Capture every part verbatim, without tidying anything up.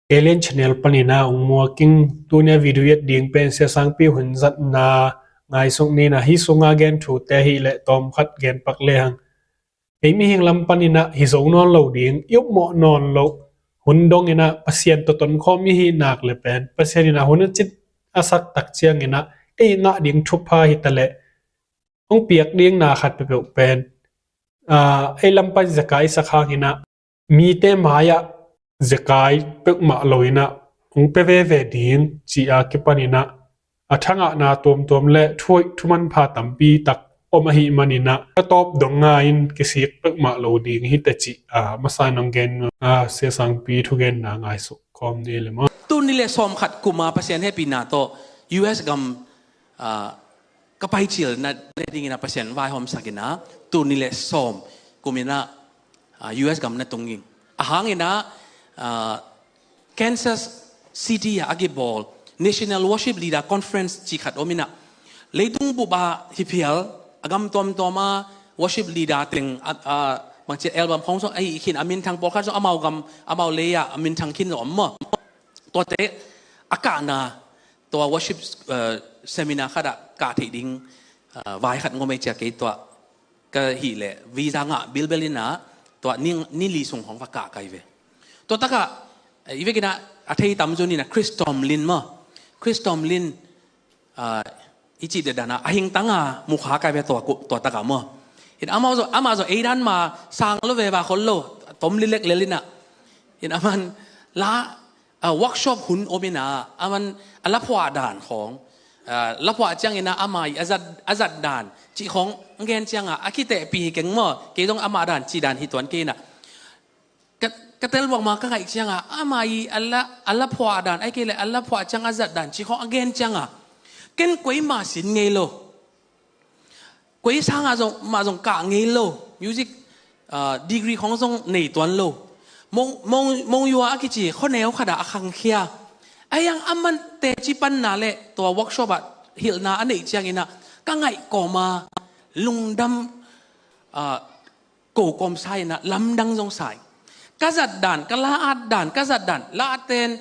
Alien Channel panin ah ung muaking tunia video et ding pen Sia Sangpi hun zatna ngaisuk ni in ah, hih sunga gen thute hi leh tawm khat gen pak lehang. Ei mihing lam panin ah hi zo nawn lo ding, i upmawh nawn loh hun dongin ah Pasian tawh tonkhawm i hih nak leh pen Pasian in ah hun a cit a sak tak ciangin ah ei ngah ding thupha hi ta leh hong piak ding na khat peuhpeuh pen, aa, ei lam pan zekai sak hangin ah mite mai-ah zekai peuhmah lo in ah hong pia veve ding ci-a kipanin ah a thangahna tuamtuam leh thu hoih thu manpha tampi tak om ahih manin ah ka tawp dong ngai-in kisik peuhmah lo ding hi teh ci-a masa in hong gen, aa, Sia Sangpi thugenna ngaisuk kawm ni leh maw. Tul nih leh sawm khat kuma Pasian hehpihna tawh U S gam, aa, ka pai cil na, na dingin ah Pasian vaihawmsak in ah tul nih leh sawm kumin ah, aa, U S gam na tung ing. A hangin ah, aa, Kansas City ah a kibawl National Worship Leader Conference cih khat om in ah, leitung bup ah hi phial a gam tuamtuam ah worship leader teng a, a, bangci album khawng zong a hih khin, a minthang pawlkhat zong amau gam, amau lei ah a minthang khin zong om maw. Tuate a kahna tua worship, eh, seminar khat ah kah theih ding, eh, vai khat ngom ei ci-a kei tua ka hih leh visa ngah bilbel in ah tua ni, ni li sung hong va kah kai ve. Tua tak ah, eh, i vekin ah a thei tamzaw in ah Chris Tomlin maw. Chris Tomlin, ah, i cih dan ah a hingtang a mu kha kai ve tua, tua tak ah maw. In amah zong, amah zong ei dan mah sang lo ve, va khol lo, Tomlin lek lel in ah. In aman la, ah, workshop hun om in ah, aman a la phuah dan khawng, ah, la phuah ciangin ah amah i a zat, a zat dan cih khawng gen ciang ah a kitehpih hi keng maw. Kei zong amah dan cih dan hi tuan kei in ah. Ka, ka tel bangmah ka ngaih ciang ah amah i a la, a la phuah dan, ahih kei leh a la phuah ciang a zat dan cih khawng a gen ciang ah ken kuamah sin ngei lo. Koi sang ah zong, mah zong kah ngei lo. Music, ah, degree khawng zong nei tuan lo. Mong, mong, mong yua a kici khuaneu khat ah a khangkhia. Ahi hang aman teci panna leh tua workshop ah hilhna a neih ciangin ah ka ngaih kawm a lungdam, ah, ko kawm sa in ah lamdang zong sa ing. Ka zat dan, ka la at dan, ka zat dan, la at ten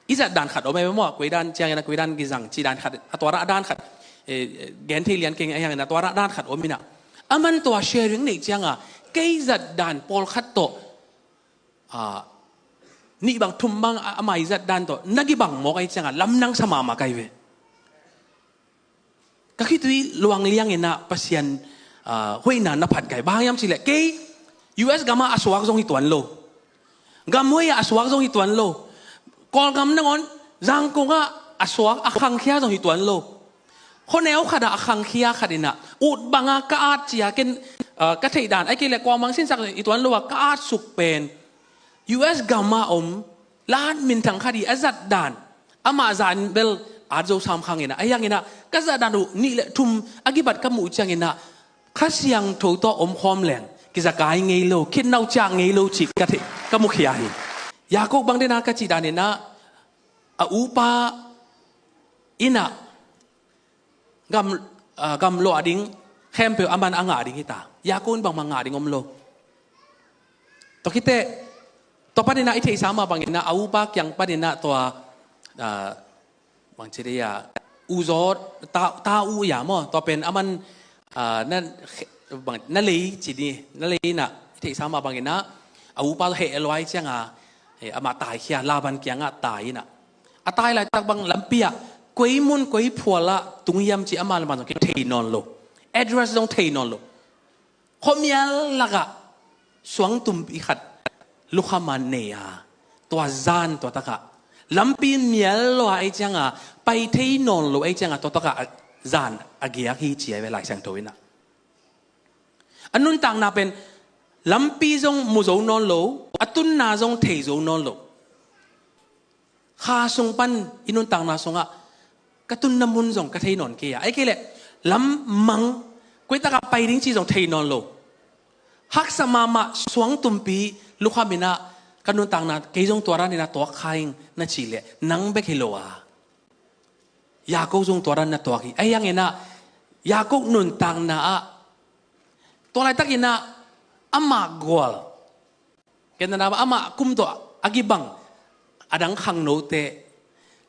i zat dan khat om ei maw, koi dan ciangin ah koi dan kizang cih dan khat, a tua rah dan khat, eh, eh, gen thei lian keng, ahi hangin ah tua rah dan khat om in ah. Aman tua sharing neih ciang ah kei zat dan pawlkhat tawh, ah, nih bang thum bang a, amah i zat dan tawh na kibang mawk ahih ciang ah lamdang sa mahmah kai ve. Ka khitui luang liang in ah Pasian, ah, hoihna na phat kai. Bang hang hiam cih leh kei U S gam ah a suak zong hi tuan lo. Gam huai ah a suak zong hi tuan lo. Kawlgam nangawn Zangkong ah a suak, a khangkhia zong hi tuan lo. Khuaneu khat ah a khangkhia khat in ah ut bang a ka at ci-a ken, ah, ka theih dan, ahih kei leh kuamah sinsak hi tuan lo a ka at suk pen U S gam ah om la at minthang khat i a zat dan, amah zat in bel at zo sam khang in ah, ahi hangin ah ka zat dan uh nih leh thum a kibat ka muh ciangin ah Kha Siangtho tawh omkhawm leng kizakai ngei lo, khitnauh ciah ngei lo cih ka thei, ka mukhia hi. Jakob bang den a ka cih dan in ah a upa in ah gam, ah, gamluah ding khempeuh aman a ngah ding hi ta. Jakob in bangmah ngah ding om lo. Tua khit teh, tua panin ah i theihsa mah bangin ah a upa kiang panin ah tua, ah, bangci dei a, u zaw, ta, ta u ia maw, tua pen aman, ah, na, bang, na lei ci ni, na lei in ah i theihsa mah bangin ah a upa heh lua ahih ciang a, eh, amah taikhia, Laban kiangah tai in ah. A tai laitak bang lampi ah koi mun koi phual ah tung hiam cih amah le amah zong kithei nawn lo. Address zong thei nawn lo. Khuamial lakah suangtumpi khat lukham a nei a, tua zan tua takah lampi mial lua ahih ciang a, pai thei nawn lo ahih ciang a, tua takah a zan a giak hi ci a hi ve Lai Siangtho in ah. A nuntakna pen lampi zong mu zo nawn lo, a tunna zong thei zo nawn lo. Kha sung pan i nuntakna sungah ka tunna mun zong ka thei nawn kei a, ahih kei leh lam mang, koi takah pai ding cih zong thei nawn lo. Haksa mahmah suangtumpi lukham in ah ka nuntakna kei zong tua dan in ah tuak kha ing na cih leh nang bek hi lo a, Jakob zong tua dan in ah tuak hi. Ahi hangin ah Jakob nuntakna ah tua laitak in ah amah gual, ken na amah kum tawh a kibang, a dang khangnote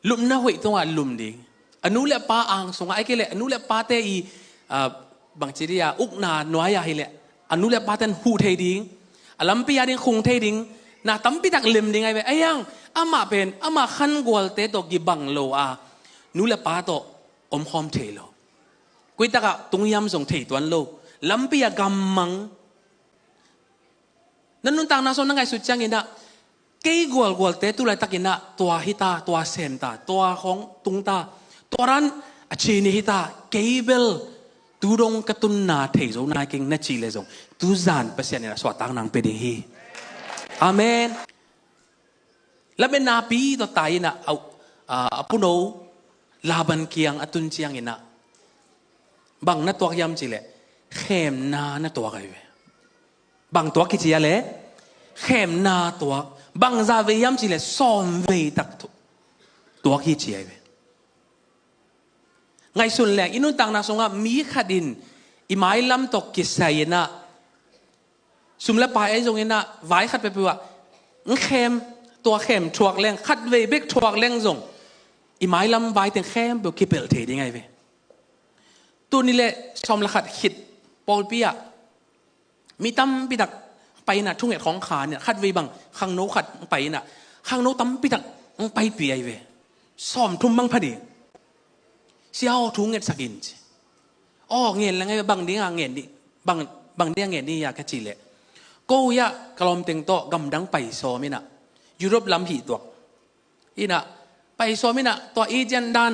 lupna hoih tungah lum ding. A nu le a pa ang sungah, ahih kei leh a nu le a pate i, ah, bangci dih a, ukna nuai-ah hi leh a nu le a pate in huh thei ding, a lampi a ding khung thei ding, na tampi tak lem ding ahi ve. Ahi hang amah pen ama khangualte tawh kibang lo a, nu le pa tawh omkhawm thei lo. Kuitakah tung hiam zong thei tuan lo. Lampi a gammang. Na nuntakna sung na ngaihsut ciangin ah, kei gualgualte tu laitakin ah tua hi ta, tua sem ta, tua khawng tung ta, tua dan a ci ni hi ta, kei bel tu dong ka tunna thei zo nai keng na cih leh zong, tu zan Pasian in ah suahtakna hong pia ding hi. Amen. Lametna pi tawh tai in ah, a, a, a puno Laban kiang a tun ciangin ah, bang na tuak hiam cih leh, khemna na tuak ahi ve. Bang tuak kici a leh, khemna tuak. Bang zah vei hiam cih leh, sawm vei tak tu-, tuak hi ci ahi ve. Ngaihsun leng, i nuntakna sungah mi khat in i mailam tawh kisai in ah, sum le pai ahi zongin ah, vai khat peuhpeuh ah, ng khem, tua khem thuak leng, khat vei bek thuak leng zong, i mailam vai teng khempeuh kipelh thei ding ahi ve. Tuni le sawm le khat khit pawlpi ah, mi tampi tak pai in ah, thunget khawng kha in ah, khat vei bang khangno khat pai in ah, khangno tampi tak hong paipih ahi ve. Sawm thum bang pha ding. Sia aw, thu ngetsak in ci. Aw, ngen leng ahi ve, bang ding a ngen ding, bang, bang ding a ngen ding hia ka cih leh, ko hi a, ka lawmteng tawh gamdang pai sawm in ah, Europe lam hih tuak in ah, pai sawm in ah, tua agent dan,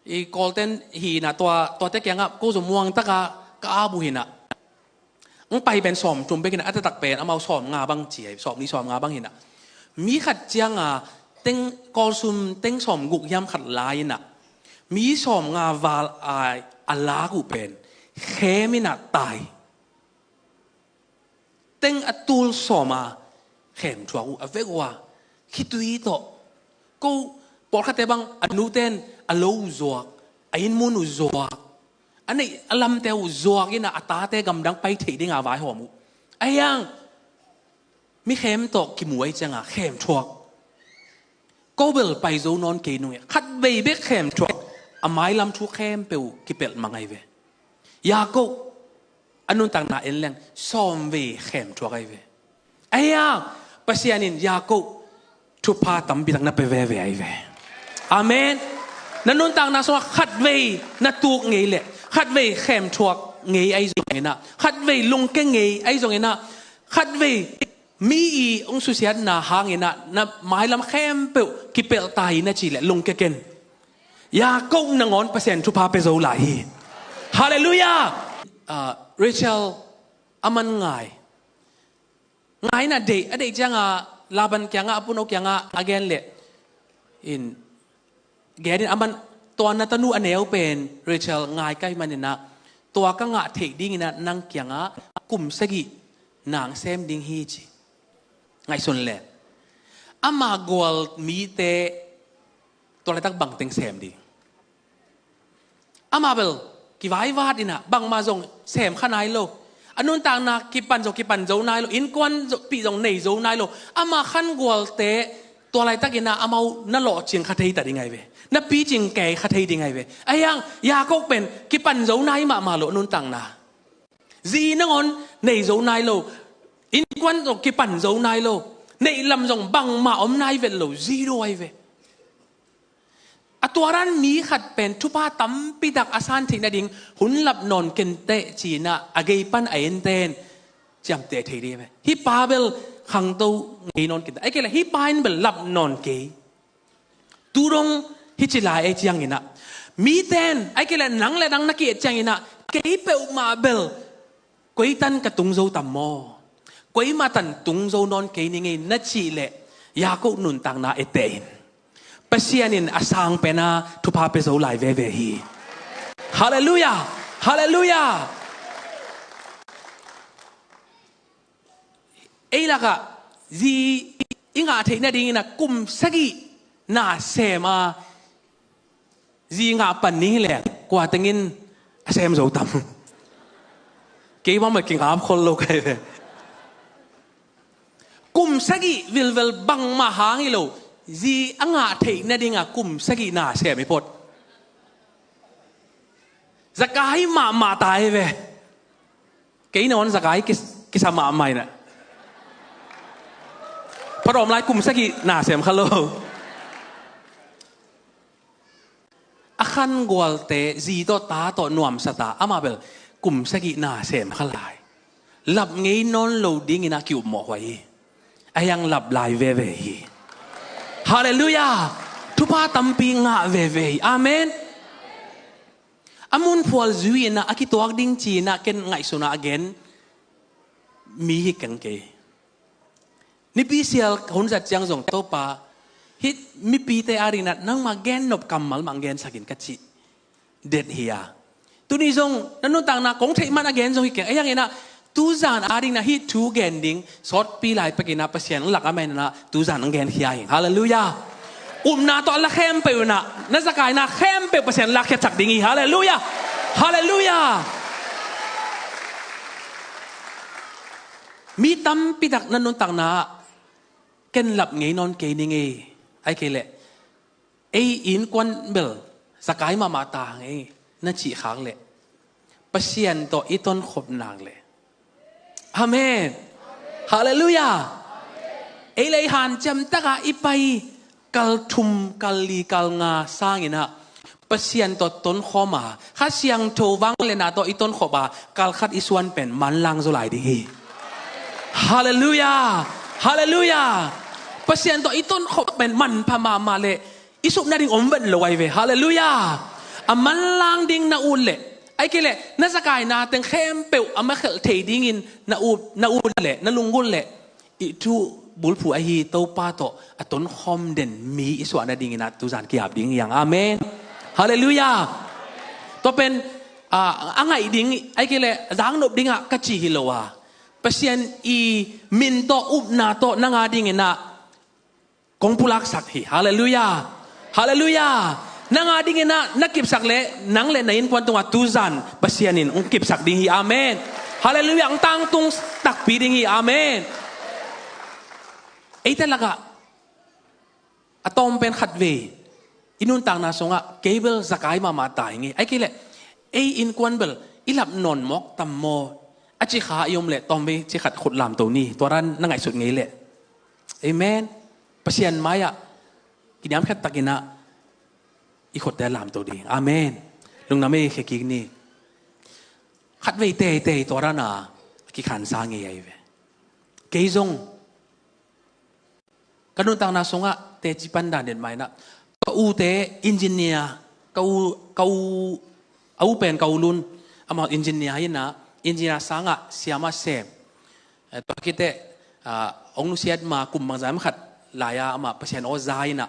i Kawlten hi in ah, tua, tuate kiangah ko zong muang taka ka ap uh hi in ah. Ng pai pen sawm thum bek hi in ah, a taktak pen amau sawm nga bang ci ahi, sawm nih sawm nga bang hi in ah. Mi khat ciang a, teng, Kawlsum teng sawm guk hiam khat la in ah, mi sawm nga val a, a lak uh pen khem in ah tai. Teng a tul sawm a khem thuak uh a vek uh a, khitui tawh. Ko pawlkhatte bang, a nute in a lo uh zuak, a inn mun uh zuak, a neih a lamte uh zuak in ah, a tate gamdang pai theih ding a vaihawm uh. Ahi hang mi khem tawh kimu ahih ciang a khem thuak. Ko bel pai zo nawn kei nung e. Khat vei bek khem thuak, a mailam thu khempeuh kipelh mang ahi ve. Jakob a nuntakna en leng, sawm vei khem thuak ahi ve. Ahi a, Pasian in Jakob thupha tampi tak na pia veve ahi ve. Amen. Na nuntakna sungah khat vei na tuk ngei leh, khat vei khem thuak ngei ahi zongin ah, khat vei lungke ngei ahi zongin ah, khat vei mi i hong susiatna hangin ah, na mailam khempeuh kipelh ta hi na cih leh lungke ken. Jakob nangawn Pasian thupha pia zo lai hi. Halleluiah. Ah, Rachel a man ngai. Ngai in ah deih, a deih ciang a Laban kiangah, a puno kiangah a gen leh, in, gen in, a man, tua na tanu a neu pen Rachel ngai ka hih manin ah, tua ka ngah theih dingin ah nang kiangah kum sagih nang sem ding hi ci. Ngaihsun le. Ama gual mite tua laitak bangteng sem ding. Amah bel kivaivat in ah, bangmah zong sem kha nai lo. A nuntakna kipan zong kipan zo nai lo. Innkuan zong, pih zong nei zo nai lo. Ama khangualte tua laitakin ah amau na lawhcing kha thei ta ding ahi ve. Na picing kei kha thei ding ahi ve. Ahi hang Jakob pen kipan zo nai mahmah lo a nuntakna. Zi nangawn nei zo nai lo. Innkuan zong kipan zo nai lo. Neihlam zong bangmah om nai vet lo. Zi do ahi ve. A tua dan mi khat pen thupha tampi tak a san theih nading hun lap nawn kenteh ci-in ah a gei pan a enten ciamteh thei ding ve. Hih pa bel khangto ngei nawn kenteh. Ahih kei leh hih pa in bel lap nawn kei. Tu dong hih ci lai ei ciangin ah, miten, ahih kei leh nang le nang na ki-et ciangin ah, kei peuhmah bel koi tan ka tung zo tam maw? Koimah tan tung zo nawn kei ning ei na cih leh, Jakob nuntakna etteh in. Pasian in a sang pena thupha pia zo lai veve hi. Halleluiah! Halleluiah! Ei lakah zi i ngah theih nadingin ah kum sagih na sem a, zi ngah pan ning hi leh kua tengin a sem zo tam? Kei bangmah kingap khol lo ka hi ve. Kum sagih vilvel bangmah hang hi lo, Zi a ngah theih nadinga kum sagih na sem hi phot. Zakai mahmah ta hi ve. Kei nawn zakai kis-, kisa mahmah inah. Phatawm lai kum sagih na sem kha lo. A khan gualte zi tawh ta tawh nuamsa ta, amah bel kum sagih na sem kha lai. Lap ngei nawn lo dingin a ki-upmawh huai hi. A hiang lap lai veve hi. Halleluiah. Thupha tampi ngah veve hi. Amen. A munphual zui inah a kituak ding ci inah ken ngaihsun ah a gen mi hi keng kei. Nipi sial hun zat ciang zong Topa, hih mipite a dinah nangmah gennop kammal mah gensakin ka cih det hi a. Tuni zong na nuntakna kong theih man a gen zong hi keng. A hiang inah tuzan a dinah hih thu gen ding sawtpi lai pekinah Pasian lak a mainah tuzan ang genkhia hi. Halleluiah. Upna tawh a la khempeuh inah na zakaina khempeuh Pasian lakkhia cak ding hi. Halleluiah. Halleluiah. Mi tampitak na nuntakna ken lap ngei nawn kei ning ei. Ai kei leh ei innkuan bel zakai mahmah ta ngei na cih khak leh Pasian tawh i tonkhop nak leh. Amen. Halleluiah. Ei leh ei hanciam taka i pai kal thum, kal li, kal nga sanginah Pasian tawh tonkhawm a, Kha Siangtho vangliatna tawh i tonkhop a, kal khat i suan pen manlang zaw lai ding hi. Halleluiah. Halleluiah. Pasian tawh i tonkhop pen manpha mahmah leh i sup nading om vet lo ai ve. Halleluiah. A manlang ding na ut leh, ai kei leh na zakaina teng khempeuh a makhelh thei dingin na ut, na ut leh, na lunggulh leh, i thu bulphuh ahi Topa tawh a tonkhawm den mi i suah nadingin ah tuzan ki-ap ding hi hang. Amen. Halleluiah. Tua pen, ah, a ngaih ding, ai kei leh zaknop dingah ka cih hi lo a, Pasian i min tawh upna tawh nang a dinginah kong pulaksak hi. Halleluiah. Halleluiah. Nang a dinginah na kipsak leh nang leh na innkuan tungah tuzan Pasian in hong kipsak ding hi. Amen. Halleluiah. Hong tangtung takpi ding hi. Amen. Eite lakah a tawm pen khatvei i nuntakna sungah kei bel zakai mahmah ta hi ngei. Ai kei leh ei innkuan bel i lap nawn mawk tam maw? A ci kha i om leh tawmvei ci khat khut lamto ni. Tua dan na ngaihsut ngei leh. Amen. Pasian mai-ah kiniamkhiat takinah i khutte lamto ding. Amen. Lungdam ei, khekik ni. Khatvei teitei tua dana kikhansa ngei ahi ve. Kei zong ka nuntakna sungah teci pan dan den mah inah ka ute engineer, ka u, ka u, a u pen ka u Lun, amah engineer inah, engineer sangah siamah sem. Eh, tua khit teh, ah, hong nusiat ma kum bangzah khat lai-a amah Pasian aw za inah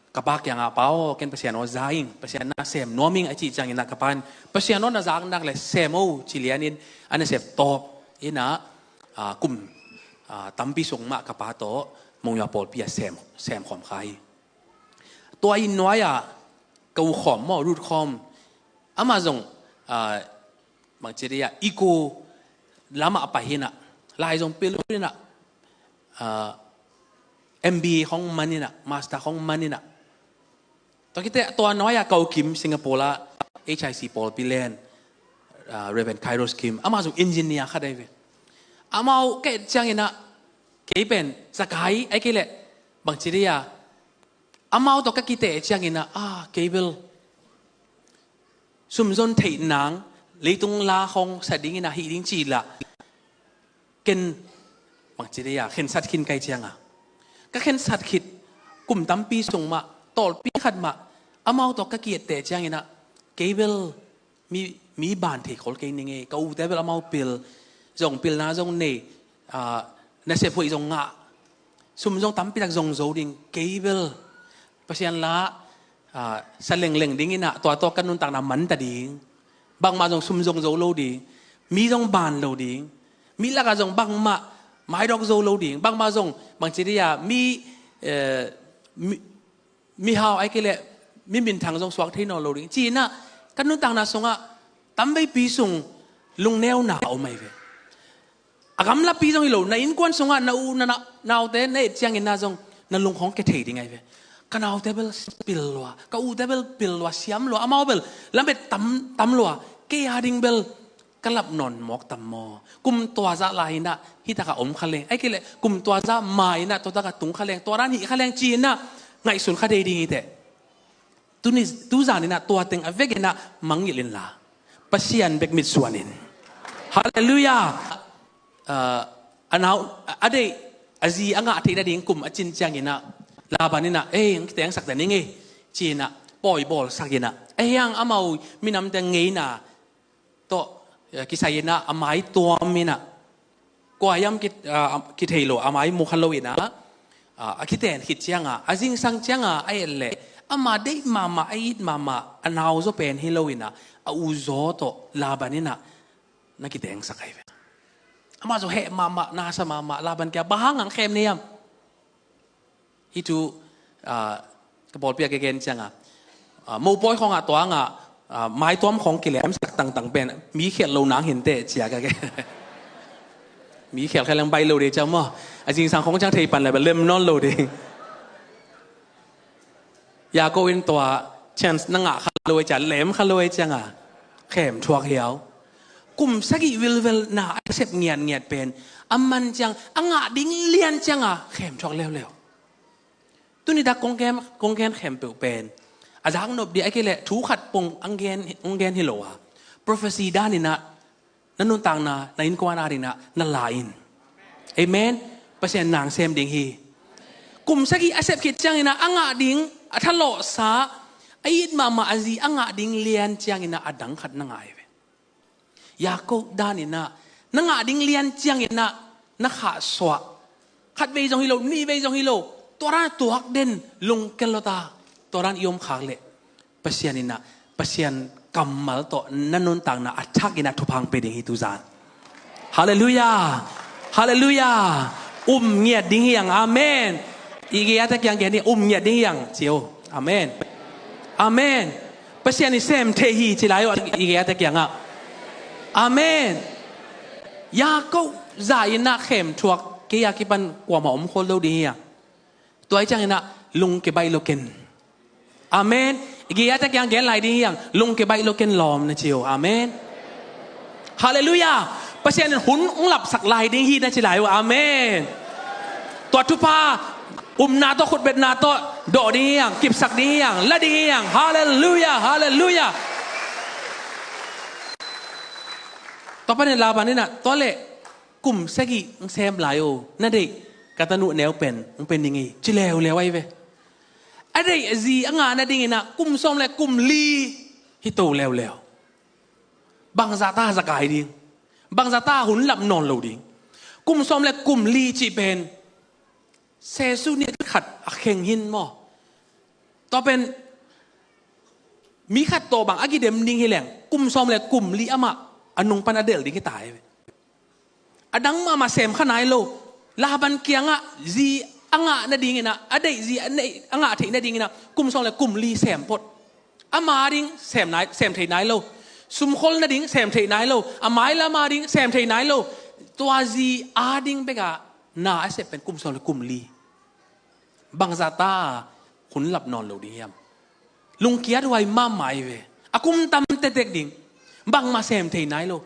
ka pa kiangah, "Pa aw, ken Pasian aw za ing, Pasian na sem nuam ing," a cih ciangin ah ka pa in, "Pasian aw na zak nak leh sem o," ci lianin a nasep tawp inah, ah, kum, ah, tampi sung mah ka pa tawh Monywa pawlpi ah sem, sem khawm kha hi. Tua inn nuai-ah ka u khawm maw, Ruth khawm, amah zong, ah, bangci dih ah, ECO lamah a pai hi inah, lai zong pil uh inah, ah, M B A khawng man inah, master khawng man inah. Tua khit teh tua nuai-ah ka u Kim, Singapore ah H I C pawlpi len, ah, Reverend Kairos Kim, amah zong engineer khat ahi ve. Amau ka et ciangin ah kei pen zakai, ai kei leh bangci dih ah, amau tawh ka kiteh ciangin ah, ah, kei bel sumzon theih nang, leitung la khawng sa dingin ah hih ding cih lah ken bangci dih ah khensat khin ka hih ciangah, ka khensat khit kum tampi sung mah, tawlpi khat mah amau tawh ka ki-etteh ciangin ah kei bel mi, mi ban thei khol kei ning ei. Ka ute bel amau pil, zong pilna zong nei, ah, nasep hoih zong ngah, sum zong tampitak zong zo ding, kei bel Pasian la, ah, sa lengleng dingin ah tua tawh ka nuntakna manta ding. Bangmah zong sum zong zo lo ding, mi zong ban lo ding, mi lakah zong bangmah maidawk zo lo ding, bangmah zong bangci dih ah mi, eh, mi, mihau ai kei leh mi minthang zong suak thei nawn lo ding, ci-in ah ka nuntakna sungah tamveipi sung lungneuna a om ahi ve. A gamlapi zong hi lo, na innkuan sungah na u, na, na, naute na et ciangin ah zong na lung khawng kia thei ding ahi ve. Ka naute bel pil lua, ka ute bel pil lua, siam lua, amau bel lamet tam, tam lua, kei a ding bel ka lap nawn mawk tam maw? Kum tua zah lai inah hih takah om kha leng, ahih kei leh kum tua zah ma inah tua takah tung kha leng, tua dan hih kha leng ci inah ngaihsun kha dei ding hi teh. Tuni, tuzan inah tua teng a vek inah mangngilh inla, Pasian bek mitsuan in. Halleluiah. Ah, a nau, a deih, a zi a ngah theih nading kum a cin ciang inah Laban inah, "Ei, hong kitengsak ta ning ei," ci inah pawi bawlsak inah, ahi hang amau minamte ngeina tawh, eh, kisai inah a mai tuam inah, kua hiam ki, ah, kithei lo, a mai mu kha lo inah, ah, a kiten khit cianga, a zingsang cianga a et leh ama deih mahmah, a it mahmah a nau zaw pen hi lo inah, a u zaw tawh Laban inah na kitengsak ahi ve. Amah zaw heh mahmah, nasa mahmah, Laban kiang bang hang hong khem na hiam? Hih thu, ah, ka pawlpi a ka gen cianga, ah, mopawi khawngah tuangah, ah, maituam khawng kilemsak tangtang pen mi khialh lo nang hinteh cia ka gen. Mi khialh kha leng baih lo ding ciang maw? A zingsang khawng ciang thei pan le ba lem nawn lo ding. Jakob in tua chance na ngah kha lo ei ciang, lem kha lo ei cianga khem thuak hiau. Kum sagih vilvel na a sep ngiatngiat pen a man ciang, a ngah ding lian cianga khem thuak leuleu. Tuni dak kong gen, kong gen khempeuh pen a zaknop ding, ahih kei leh thu khat pong hong gen, hong gen hi lo a, prophecy dan inah na nuntakna, na innkuan a ding inah na la in. Amen. Pasian nang sem ding hi. Kum sagih a sep khit ciang inah a ngah ding, a thalawhsa, a it mahmah a zi a ngah ding lian ciang inah a dang khat na ngah hi ve. Jakob dan inah na ngah ding lian ciang inah na khahsuah. Khat vei zong hi lo, nih vei zong hi lo, tua dan a tuak den, lungkia lo ta, tua dan i om khak leh Pasian inah, Pasian kammal tawh na nuntakna a thak inah thupha hong pe ding hi tuzan. Halleluiah. Halleluiah. Um ngiat ding hi hang. Amen. I gei a te kiang gen hi, um ngiat ding hi hang ci o. Amen. Amen. Pasian i sem thei hi ci lai o, i gei a te kiangah. Amen. Jakob zah inah khem thuak, kei a kipan kuamah om khol lo ding hi a. Tua hi ciang inah lungkia baih lo ken. Amen. I gei a te kiang gen lai ding hi hang, lungkia baih lo ken lawm na ci o. Amen. Halleluiah. Pasian in hun hong lapsak lai ding hi na ci lai o. Amen. Tua thupha upna tawh, khutbetna tawh dawh ding hi hang, kipsak ding hi hang, la ding hi hang. Halleluiah. Halleluiah. Tua panin Laban inah, tua leh kum sagih hong sem lai o, na deih ka tanu neu pen hong pe ning ei ci leuleu ahi ve. A deih a zi a ngah nading inah kum sawm le kum li hi to leuleu. Bangzah ta za kai ding? Bangzah ta hun lap nawn lo ding? Kum sawm le kum li cih pen sesu ni khat a kheng hin maw? Tua pen mi khat tawh bang a kidem ding hi leng, kum sawm le kum li amah a nung pan a delh ding hi ta hi ve. A dang mahmah sem kha nai lo. Laban kiangah zi a ngah nading inah, a deih zi a neih, a ngah theih nading inah kum sawm le kum li sem phot. Ama ding sem nai, sem thei nai lo. Sumkhol nading sem thei nai lo. A mailam a ding sem thei nai lo. Tua zi a ding bekah na a sep pen kum sawm le kum li. Bangzah ta hun lap nawn lo ding hiam? Lungkiat huai mahmah hi ve. A kum tam tektek ding, bangmah sem thei nai lo.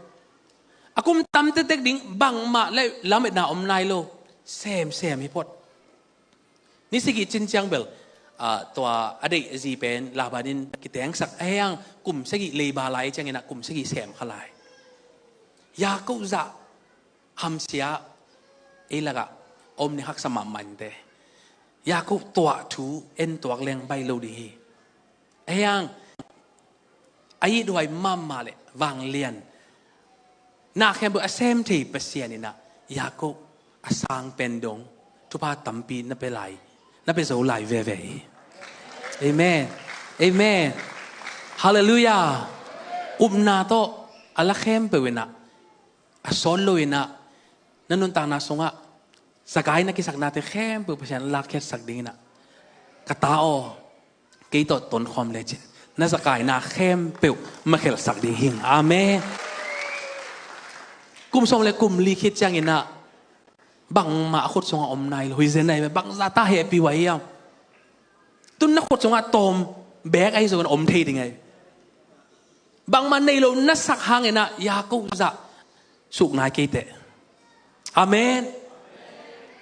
A kum tam tektek ding, bangmah le lametna om nai lo. Semsem hi phot. Ni sagih cin ciang bel, ah, tua a deih a zi pen Laban in kitengsak, ahi hang kum sagih leiba lai ciang inah kum sagih sem kha lai. Jakob zah hamsia ei lakah om ni haksa mahmah inteh. Jakob tuah thu en tuak leng baih lo ding hi. Ahi hang a it huai mahmah le vanglian, na khempeuh a sem thei Pasian inah Jakob a sang pen dong thupha tampi na pe lai, na pe zo lai veve hi. Amen. Amen. Halleluiah. Upna tawh a la khempeuh inah, a sawt lo inah, na nuntakna sungah zakai na kisaknate khempeuh Pasian lakkhiatsak ding inah, ka ta aw, kei tawh tonkhawm lecin na zakaina khempeuh makhelhsak ding hing. Amen. Kum sawm le kum li khit ciang inah bangmah a khut sungah om nai lo. Huizen nai ve, bangzah ta hehpih huai hiam? Tun na khut sungah tawm beek ahi zongin om thei ding ahi. Bangmah nei lo na sak hangin ah Jakob zah suk nai kei teh. Amen.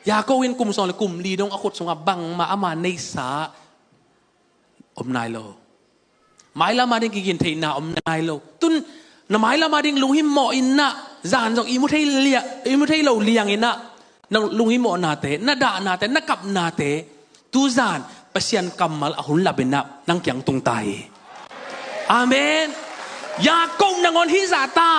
Jakob in kum sawm le kum li dong a khut sungah bangmah ama neihsa om nai lo. Mailam a ding kigintheihna om nai lo. Tun na mailam a ding lunghimawh in ah, zan zong i mu thei lia-, i mu thei lo liang in ah, na lunghimawhnate, na dahnate, na kapnate, tuzan Pasian kammal a hun lap in ah nang kiang tung ta hi. Amen. Jakob nangawn hih zah ta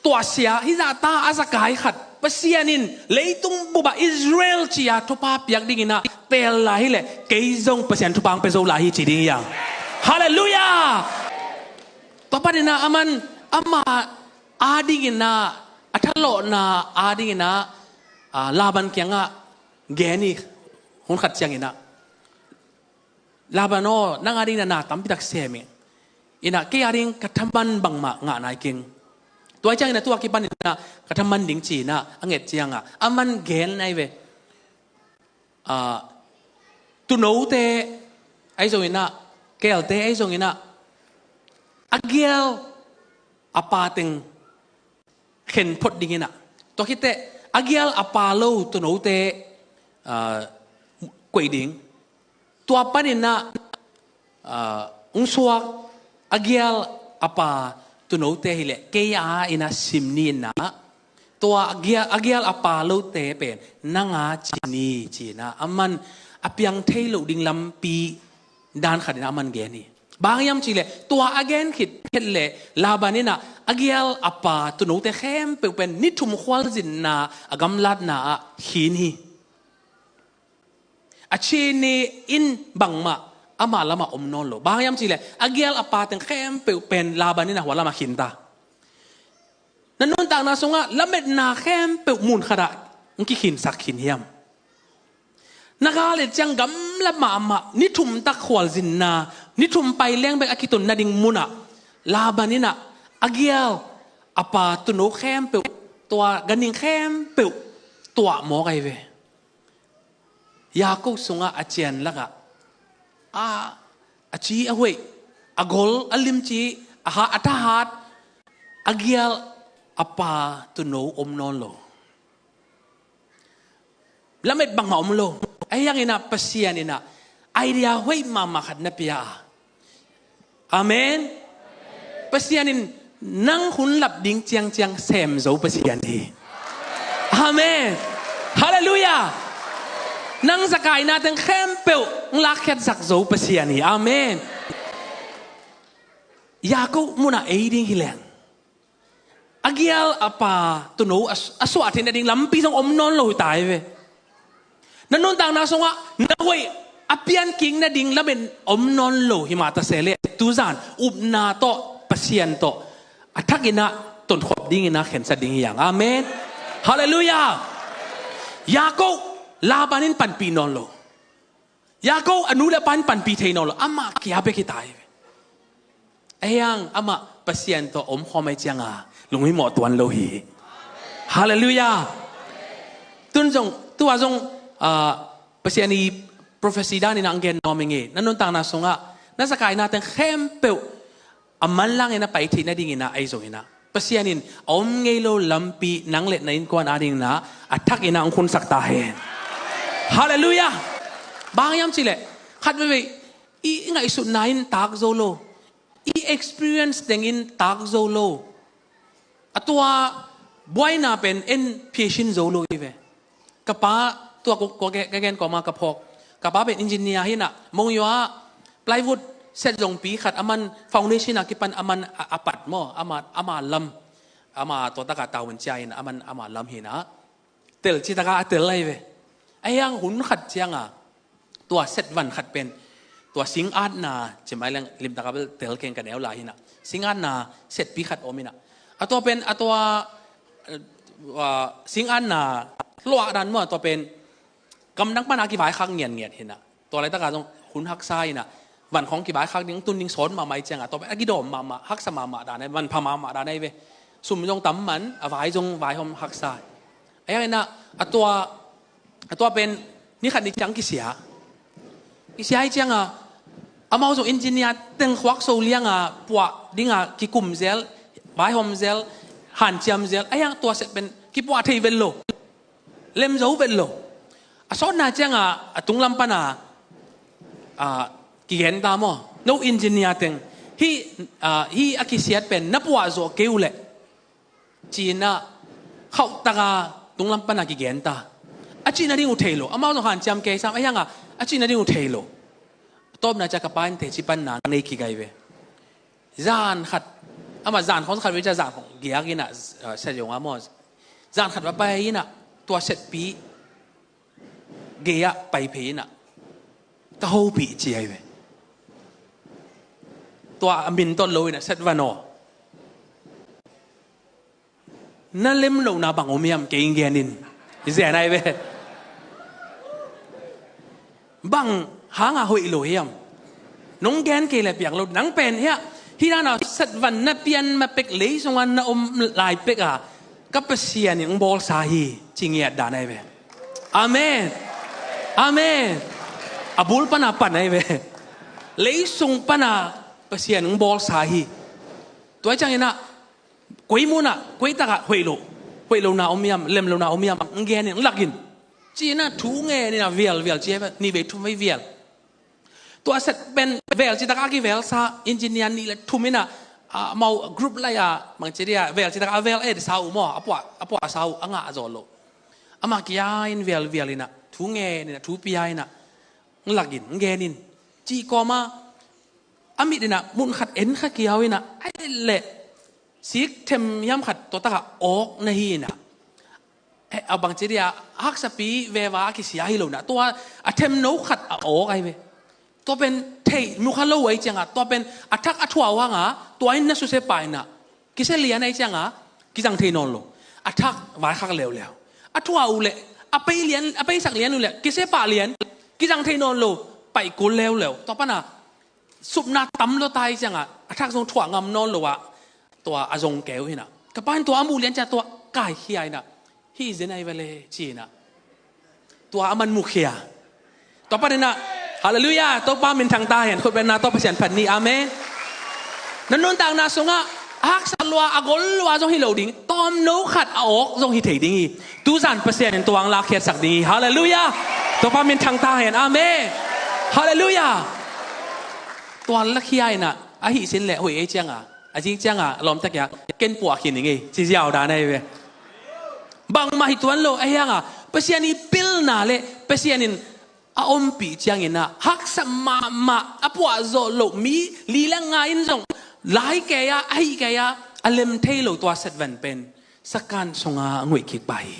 tuahsia, hih zah ta a zakai khat, Pasian in leitung bupah Israel ci-a thupha piak dingin ah teel lai hileh, kei zong Pasian thupha ang pia zo lai hi ci ding hi hang. Halleluiah. Tua panin ah aman ama adingin ah, a thalawhna adingin ah, ah, Laban kiangah gen hi. Hun khat ciangin ah, Laban aw, nang adingin ah na tampi tak sem ing. In ah kei ading ka thaman bangmah ngah nai keng. Tua ciangin ah tua kipanin ah ka thaman ding ci-in ah a nget ciangah aman gen ahi ve. Ah, tuunote ahi zongin ah, keelte ahi zongin ah, a gial a pa teng khen phot dingin ah, tua khit teh a gial a pa lo tuunote, ah, koih ding. Tua panin ah, ah, ung suak a gial a pa tuunote hileh kei a in ah sim ni in ah, tua a gial, a gial a pa lote pen nang a ci ni ci-in ah aman a piang thei loh ding lampi dan khat in ah aman gen hi. Bang hiam cihleh tua a gen khit phet leh Laban in ah a gial a pa tuunote khempeuh pen ni thum khualzinna a gamlatna ah khin hi. A ci ni in bangmah amah lamah om nawn lo. Bang hiam cihleh a gial a pa teng khempeuh pen Laban in ah hua lamah khin ta. Na nuntakna sungah lametna khempeuh mun khatah hong kikhinsak khin hiam? Na gal et ciang gamla mahmah, ni thum tak khualzinna, ni thum pai leng bek a kitun nading munah Laban in ah a gial a pa tuuno khempeuh, tua ganhing khempeuh tuah mawk ahi ve. Jakob sungah a cian lakah a, a ci a hoih, a gol a limci, a ha, a thahat, a gial a pa tuuno om nawn lo. Lamet bangmah om lo. Ahi hangin ah Pasian in ah idea hoih mahmah khat na pia a. Amen. Pasian in nang hun lap ding ciangciang sem zo Pasian hi. Amen. Halleluiah. Nang zakaina teng khempeuh hong lakkhiat zak zo Pasian hi. Amen. Jakob munah ei ding hi leng, a gial a pa tuuno a, a suah theih nading lampi zong om nawn lo hi ta hi ve. Na nuntakna sungah na hoih a pian kik nading lamen om nawn lo hi mah ta se leh, tuzan upna tawh, Pasian tawh a thak in ah tonkhop dingin ah khensat ding hi hang. Amen. Halleluiah. Jakob, Laban in panpih nawn lo. Jakob a nu le a pa in panpih thei nawn lo, amah kia bek hi ta hi ve. Ahi hang amah Pasian tawh om khawm ahih ciangin lunghimawh tuan lo hi. Halleluiah. Tun zong, tua zong, ah, Pasian i prophecy dan in ah hong gen nuam ing ei. Na nuntakna sungah na zakaina teng khempeuh a manlangin a pai theih nadingin ah ahi zongin ah, Pasian in a om ngei lo lampi nang le na innkuan adingin ah a thakin ah hong khunsak ta hen. Halleluiah. Bang hiam cihleh, khat veivei i, i ngaihsutna in tak zo lo, i experience tengin tak zo lo. A tua buaina pen en pheisin zo lo hi ve. Ka pa, tua ko, ko, ka gen kawma ka phawk. Ka pa pen engineer hi in ah, Monywa plywood set zongpi khat aman foundation a kipan aman a, a pat maw, ama, ama lam. Ama tua taka tauvin cia in aman ama lam hi in ah, tel citaka a tel ahi ve. Ahi hang hun khat cianga tua set van khat pen, tua sing atna, cimai leng limtaka bel tel keng ka neu lai hi in ah, sing atna setpi khat om hi in ah, a tua pen, a tua, eh, ah, sing atna luah dan maw, tua pen gamdang pana kivaikhak ngiatngiat hi in ah, tua laitaka zong hun haksa hi in ah, van khawng kivaikhak ding, tun ding sawt mahmah ahih cianga tua pen a kidawm mahmah, haksa mahmah dan ahi, manpha mahmah dan ahi ve. Sum zong tam man, a vai zong vaihawm haksa. Ahi hang in ah, a tua, a tua pen ni khat ni ciang kisia. I sia hi cianga, amau zong engineer teng khuak so lianga puah dinga kikum zel, vaihawm zel, hanciam zel, a hiang tua set pen kipuah thei vet lo. Lem zo vet lo. A sawtna cianga a tunglam pana, a, kigen ta maw? No engineer teng. Hi, a, hi a kisiat pen na puah zawh kei uh leh. Cina khauhtaka tunglam pana kigen ta. A cina ding uh thei lo. Amau zong hanciam kei sam a hianga a cina ding uh thei lo. Tawpna cia ka pa in teci panna nei kigai ve. Zan khat, ama zan khawng khat ve cia zan khawng giak ina, uh, sa yong a maw. Zan khat va pai ina, tua setpi gei ah pai phei ina, ka hopih ci ai ve. Tua a min tot lo ina set van aw. Na lem lohna bang om hiam kei ing gen in. I zen ai ve. Bang hanga hoih lo hiam? Nong gen kei le piang lo nang pen hiah. Hi dana set van na pian ma pek lei sunga na om lai pek a ka Pasian in ong bawlsa hi ci ngiat dan ai ve. Amen. Amen. A bul pana pan ai ve. Lei sung pana Pasian ong bawlsa hi. Tua ciang ina koi muna, koi taka hoih lo, hoih lo na om hiam, lem lo na om hiam, ng gen in, ng lak in. Ci ina thu ngen ina vial, vial, ci ni vei thum vei vial. Tua set pen vel citak a kivel sa, engineer nih le thum ina, a, mau group lai a, mang ci dia, vel citak a vel eh, sa uh maw, a pua, a pua sa uh, a ngah a zaw lo. Ama kia in vel, vial ina, thu ngen ina, thu pia ina, ng lak in, ng gen in. Ci kawma, a mit ina, mun khat en kha kiau ina, ai le, sik them hiam khat, tua taka awk na hi ina. Eh, a bang ci dia, haksapi veva a kisia hi lo na. Tua a themno khat a awk ai ve. Tua pen thei mukha lo ai cianga. Tua pen a thak a thuau hanga. Tua in na suse paina. Kisia lian ai cianga. Kizang thei nawn lo. A thak vaikhak leuleu. A thuau le. A pei lian, a peisak lian uh le. Kisia pah lian. Kizang thei nawn lo. Paih kul leuleu. Tua pana. Supna tam lo tai cianga. A thak zong thuah ngam nawn lo a. Tua a zong keu hina. Ka pa in tua a muh lian cia tua kaikhia ina. Hi zen ai vele ci ina. Tua a man mukhia. Tua panina. Halleluiah. Topa minthang ta hen. Khutbenna tua Pasian phat ni. Amen. Na nuntakna sunga haksa lua a gol lua zong hi lo ding. Tawmno khat a awk zong hi thei ding hi. Tuzan Pasian in tuang lakkhiatsak ding hi. Halleluiah. Topa minthang ta hen. Amen. Halleluiah. Tuan lakhia ina. A hih sin le hoih ei cianga. A zing cianga lawmtakia ken puah khin ing ei ci ziau dan ahi ve. Bangmah hi tuan lo a hianga Pasian i pilna le Pasian in a ompih ciangina haksa mahmah a puah zawh loh mi li le nga in zong lai kei a, a hih kei a, a lem thei lo tua setvan pen sakan sunga a nguih kik pah hi.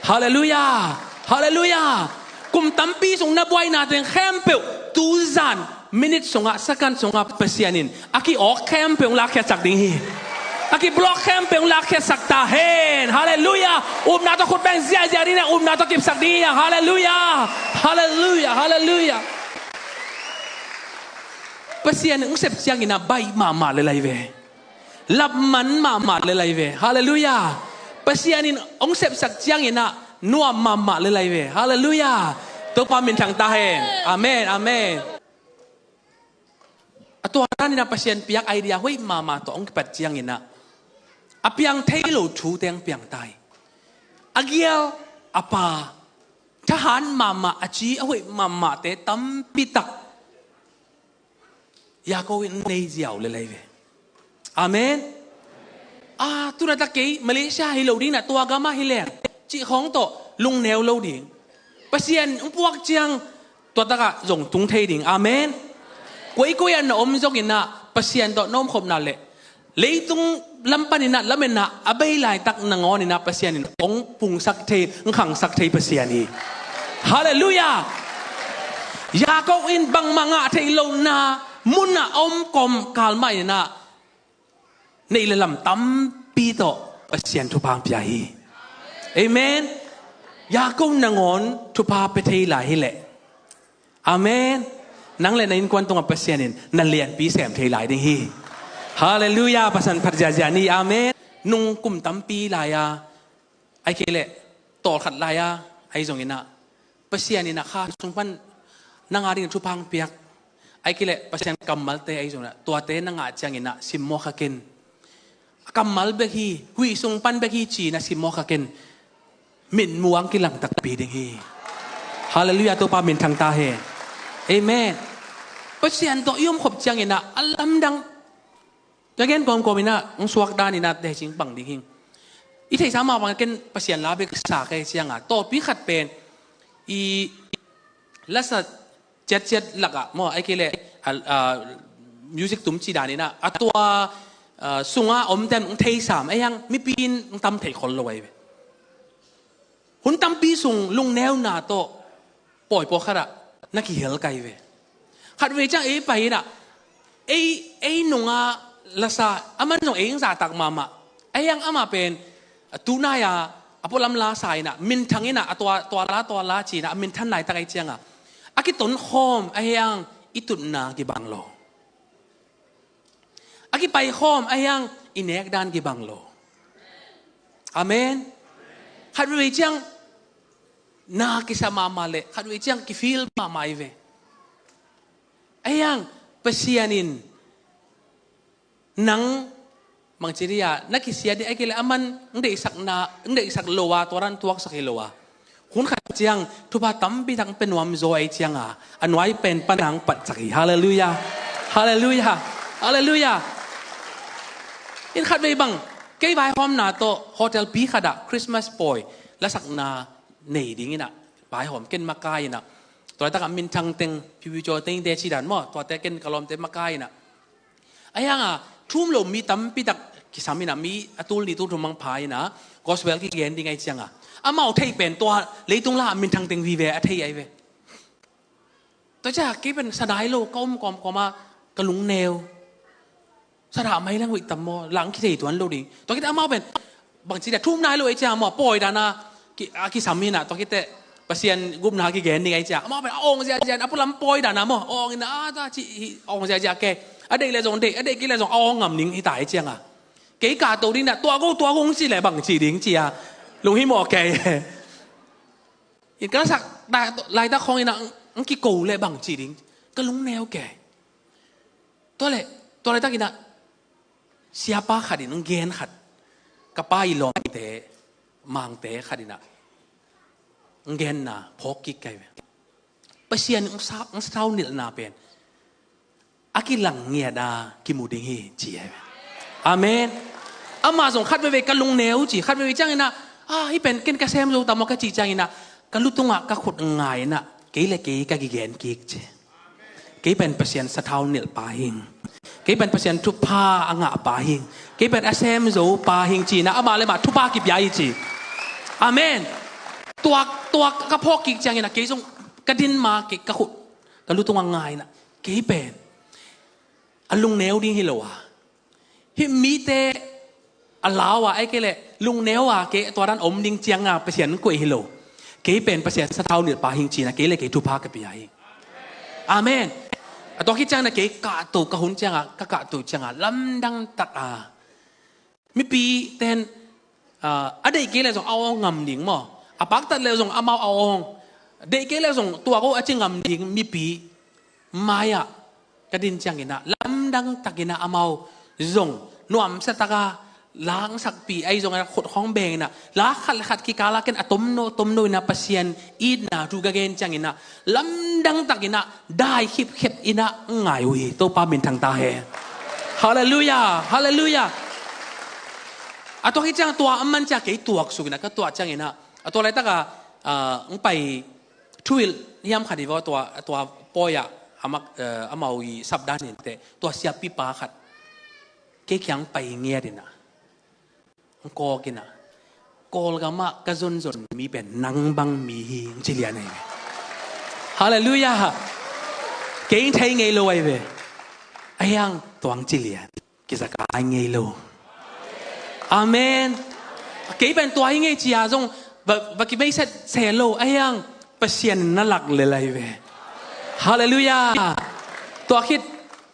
Halleluiah. Halleluiah. Kum tampi sung na buaina teng khempeuh tuzan minit sunga sakan sunga Pasian in a ki-awk khempeuh hong lakkhiatsak ding hi. A ki-block khempeuh hong lakkhiatsak ta hen. Halleluiah. Upna tawh khut beng ziahziah ding hi. Upna tawh kipsak ding hi. Halleluiah. Halleluiah. Halleluiah. Pasian in hong sep ciangina baih mahmah le lai ve. Lapman mahmah le lai ve. Halleluiah. Pasian in hong sepsak ciangina nuam mahmah le lai ve. Halleluiah. Topa minthang ta hen. Amen. Amen. A tua danina Pasian piak idea hoih mahmah tawh hong kipat ciangina a piang thei lo thu teng piang ta hi. A gial a pa thahan mahmah a ci a hoih mahmahte tampitak Jakob in nei ziau le lai ve. Amen. A, tuna ta kei Malaysia hi lo dingna tua gama hi leng cih khawng tawh lungneu lo ding. Pasian hong puak ciang tua taka zong tung thei ding. Amen. Koikoi a na om zongina Pasian tawh na omkhopna le leitung lam panina lametna a bei laitak nangawnina Pasian in hong pungsak thei, hong khangsak thei Pasian hi. Halleluiah. Jakob in bangmah ngah theih lohna muna a om kawm kalmah ina neih le lam tampi tawh Pasian thupha hong pia hi. Amen. Jakob nangawn thupha pia thei lai hi leh. Amen. Nang le na innkuan tungah Pasian in na lianpi sem thei lai ding hi. Halleluiah. Pasian phat ziahziah ni. Amen. Nung kum tampi lai-a ai kei leh tawlkhat lai-a ai zongina Pasian ina kha sung pan nang a dingin thupha hong piak, ahih kei leh Pasian kammalte ahi zongin ah, tuate na ngah ciangin ah simmawh kha ken. A kammal bek hi, huih sung pan bek hi ci-in ah simmawh kha ken. Mitmuang kilang takpi ding hi. Halleluiah, Topa minthang ta hen. Amen. Pasian tawh i omkhop ciangin ah a lamdang. Ka gen kawmkawm in ah hong suak dan in ah teci hong pang ding hi. I theihsa mah bang ken Pasian la bek sa ka hih ciangin ah, tawmpi khat pen i lasa ciatciat lakah maw, ahih kei leh, a, a, music tum cih dan in ah, a tua, a, sungah omten hong thei sam, ahih hang mipi in hong tam thei khol lo ahi ve. Hun tampi sung lungneuna tawh pawi pawlkhat ah na kihel ka hi ve. Khatvei ciang ei pai in ah, ei, ei nung a lasa, aman zong ei hong zahtak mahmah. Ahih hang amah pen, a, tunai-a, a pualam la sa in ah, minthang in ah, a tua, tua la, tua la ci-in ah, a minthan laitak ahih ciangin ah, a kitonkhawm ahih hang i tutna kibang lo. A kipaikhawm ahih hang i nekdan kibang lo. Amen. Khatvei ciang na kisa mahmah leh, khatvei ciang kifeel mahmah hi ve. Ahih hang Pasian in nang bangci dih a, na kisia dih ahih kei leh aman hong deihsakna, hong deihsak lo a, tua dan tuaksak hi lo a, hun khat ciang thupha tampi tak hong pia nuam zaw ahih ciangin ah, a nuai pen pan hong patsak hi. Halleluiah. Halleluiah. Halleluiah. In khatvei bang, kei vaihawmna tawh hotel pi khat ah Christmas pawi lasakna nei ding in ah vaihawm, ken makai in ah, tua laitak ah minthang teng, pipicaw teng te cih dan maw, tuate ken ka lawmte makai in ah, ahih hang a, thu um lo mi tampi tak kisam in ah, mi a tul nih tul thum bang pha in ah, gospel kigen ding ahih ciangin ah, amau theih pen tua leitung la ah minthang teng vive a thei ahi ve. Tua ciang kei pen sa nai lo, ka om kawmkawm a ka lungneu. Sa dah mai leng hoih tam maw, lang kithei tuan lo ding. Tua khit amau pen bangci dih a, thu um nai lo ahih ciang maw, pawi dan a ki, a kisam in ah, tua khit teh Pasian gupna kigen ding ahih ciang, amau pen a awng ziahziah in, a pualam pawi dan a maw, a awng in ah, a ta ci hi, a awng ziahziah kei. A deih leh zong deih, a deih kei leh zong a awng ngam ding hi ta ahih ciangin ah, kei kahto ding in ah, tuak o, tuak o hong ci leh bangci ding ci a, lunghimawh kei. In ka lasak laitak khawng in ah, hong kiko leh bangci ding, ka lungneu kei. Tua leh, tua laitak in ah, siapa khat in hong gen khat, ka pa i lawmte, mangte khat in ah hong genna phawk kik ka hi ve. Pasian in hong sa, hong sathau nilhna pen a kilang ngiat a kimu ding hi, ci hi ve. Amen. Amah zong khat veivei ka lungneu ci, khat veivei ciangin ah, a, hih pen ken ka sem zo ta maw ka cih ciangin ah, ka lutungah ka khut ngai in ah, kei leh kei ka kigen kik ci. Kei pen Pasian sathau nilh pa hing. Kei pen Pasian thupha a ngah pa hing. Kei pen a sem zo pa hing ci-in ah, amah leh amah thupha kipia hi ci. Amen. Tuak, tuak ka phawk kik ciangin ah, kei zong ka din ma, kei ka khut, ka lutungah ngai in ah, kei pen a lungneu ding hi lo a, hih mite a lau a, ahih kei leh lungneu a, kei tua dan om ding ciangin ah Pasian koih hi lo. Kei pen Pasian sathau nilh pa hing ci-in ah, kei leh kei thupha ka pia hi. Amen. A tua khit ciangin ah kei kahto ka hun ciangin ah, ka kahto ciangin ah, lamdang tak a, mipi ten, ah, a deih kei leh zong a awng ngam ding maw, a paktat leh zong amau a awng, deih kei leh zong tuak o a ci ngam ding mipi mai-ah ka din ciangin ah, lamdang takin ah amau zong nuamsa tak a langsakpih ahi zongin ah, khut khawng beng in ah, la khat leh khat kikal ah ken a tomno tomno in ah Pasian itna thu ka gen ciangin ah, lamdang takin ah dai khipkhep in ah ngai uh hi. Topa minthang ta hen. Halleluiah. Halleluiah. A tua khit ciang tua a man ciang kei tuaksuk in ah, ka tuah ciangin ah, a tua laitak a, ah, hong pai thuhilh hiam khat hi vaw, tua, tua pawi ah, amah, eh, amau i sap dan in teh, tua siapipa khat kei kiang pai ngiat in ah, hong kawk in ah, Kawlgam ah ka zonzon mi pen nang bang mi hi, hong ci lian ahi ve. Halleluiah. Kei hong thei ngei lo ahi ve. Ahih hang tua hong ci lian, kizakai ngei lo. Amen. Kei pen tua hi ngei ci a zong va, va kibeiset se lo, ahih hang Pasian in na lak lel ahi ve. Halleluiah. Tua khit,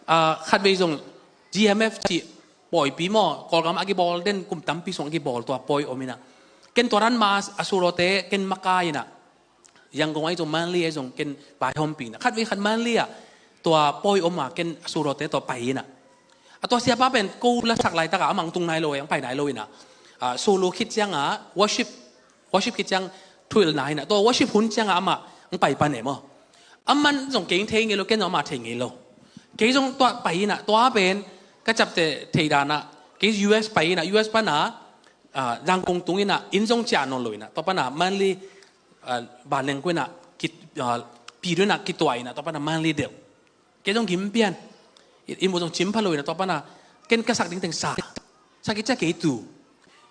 ah, khatvei zong G M F cih pawipi maw, Kawlgam a kibawl den, kum tampi sung a kibawl tua pawi om in ah, ken tua dan ma a sulawte ken makai in ah, Yangon ahi zong Manli ahi zong ken vaihawmpi inah, khatvei khat Manli ah tua pawi om a ken a surodawte tawh pai inah, a tua siapa pen ko lasak laitak a amah hong tung nai lo, hong pai nai lo inah, ah, solo khit ciang a worship, worship khit ciang thuhilhna inah, tua worship hun ciang a amah hong pai pan e maw. Aman zong kei hong thei ngei lo, ken zong amah thei ngei lo. Kei zong tua pai inah, tua pen ka ciapteh theih dan ah kei U S pai inah, U S pan a, ah, Yangon tung inah inn zong ciah nawn lo inah, tua pan a Manli, ah, vanleng ko inah ki, ah, pi do inah kituah inah, tua pan a Manli delh. Kei zong gim pian. Inn mu zong cim pha lo inah, tua pan a ken ka sak ding teng sa, sa khit ciang kei tu.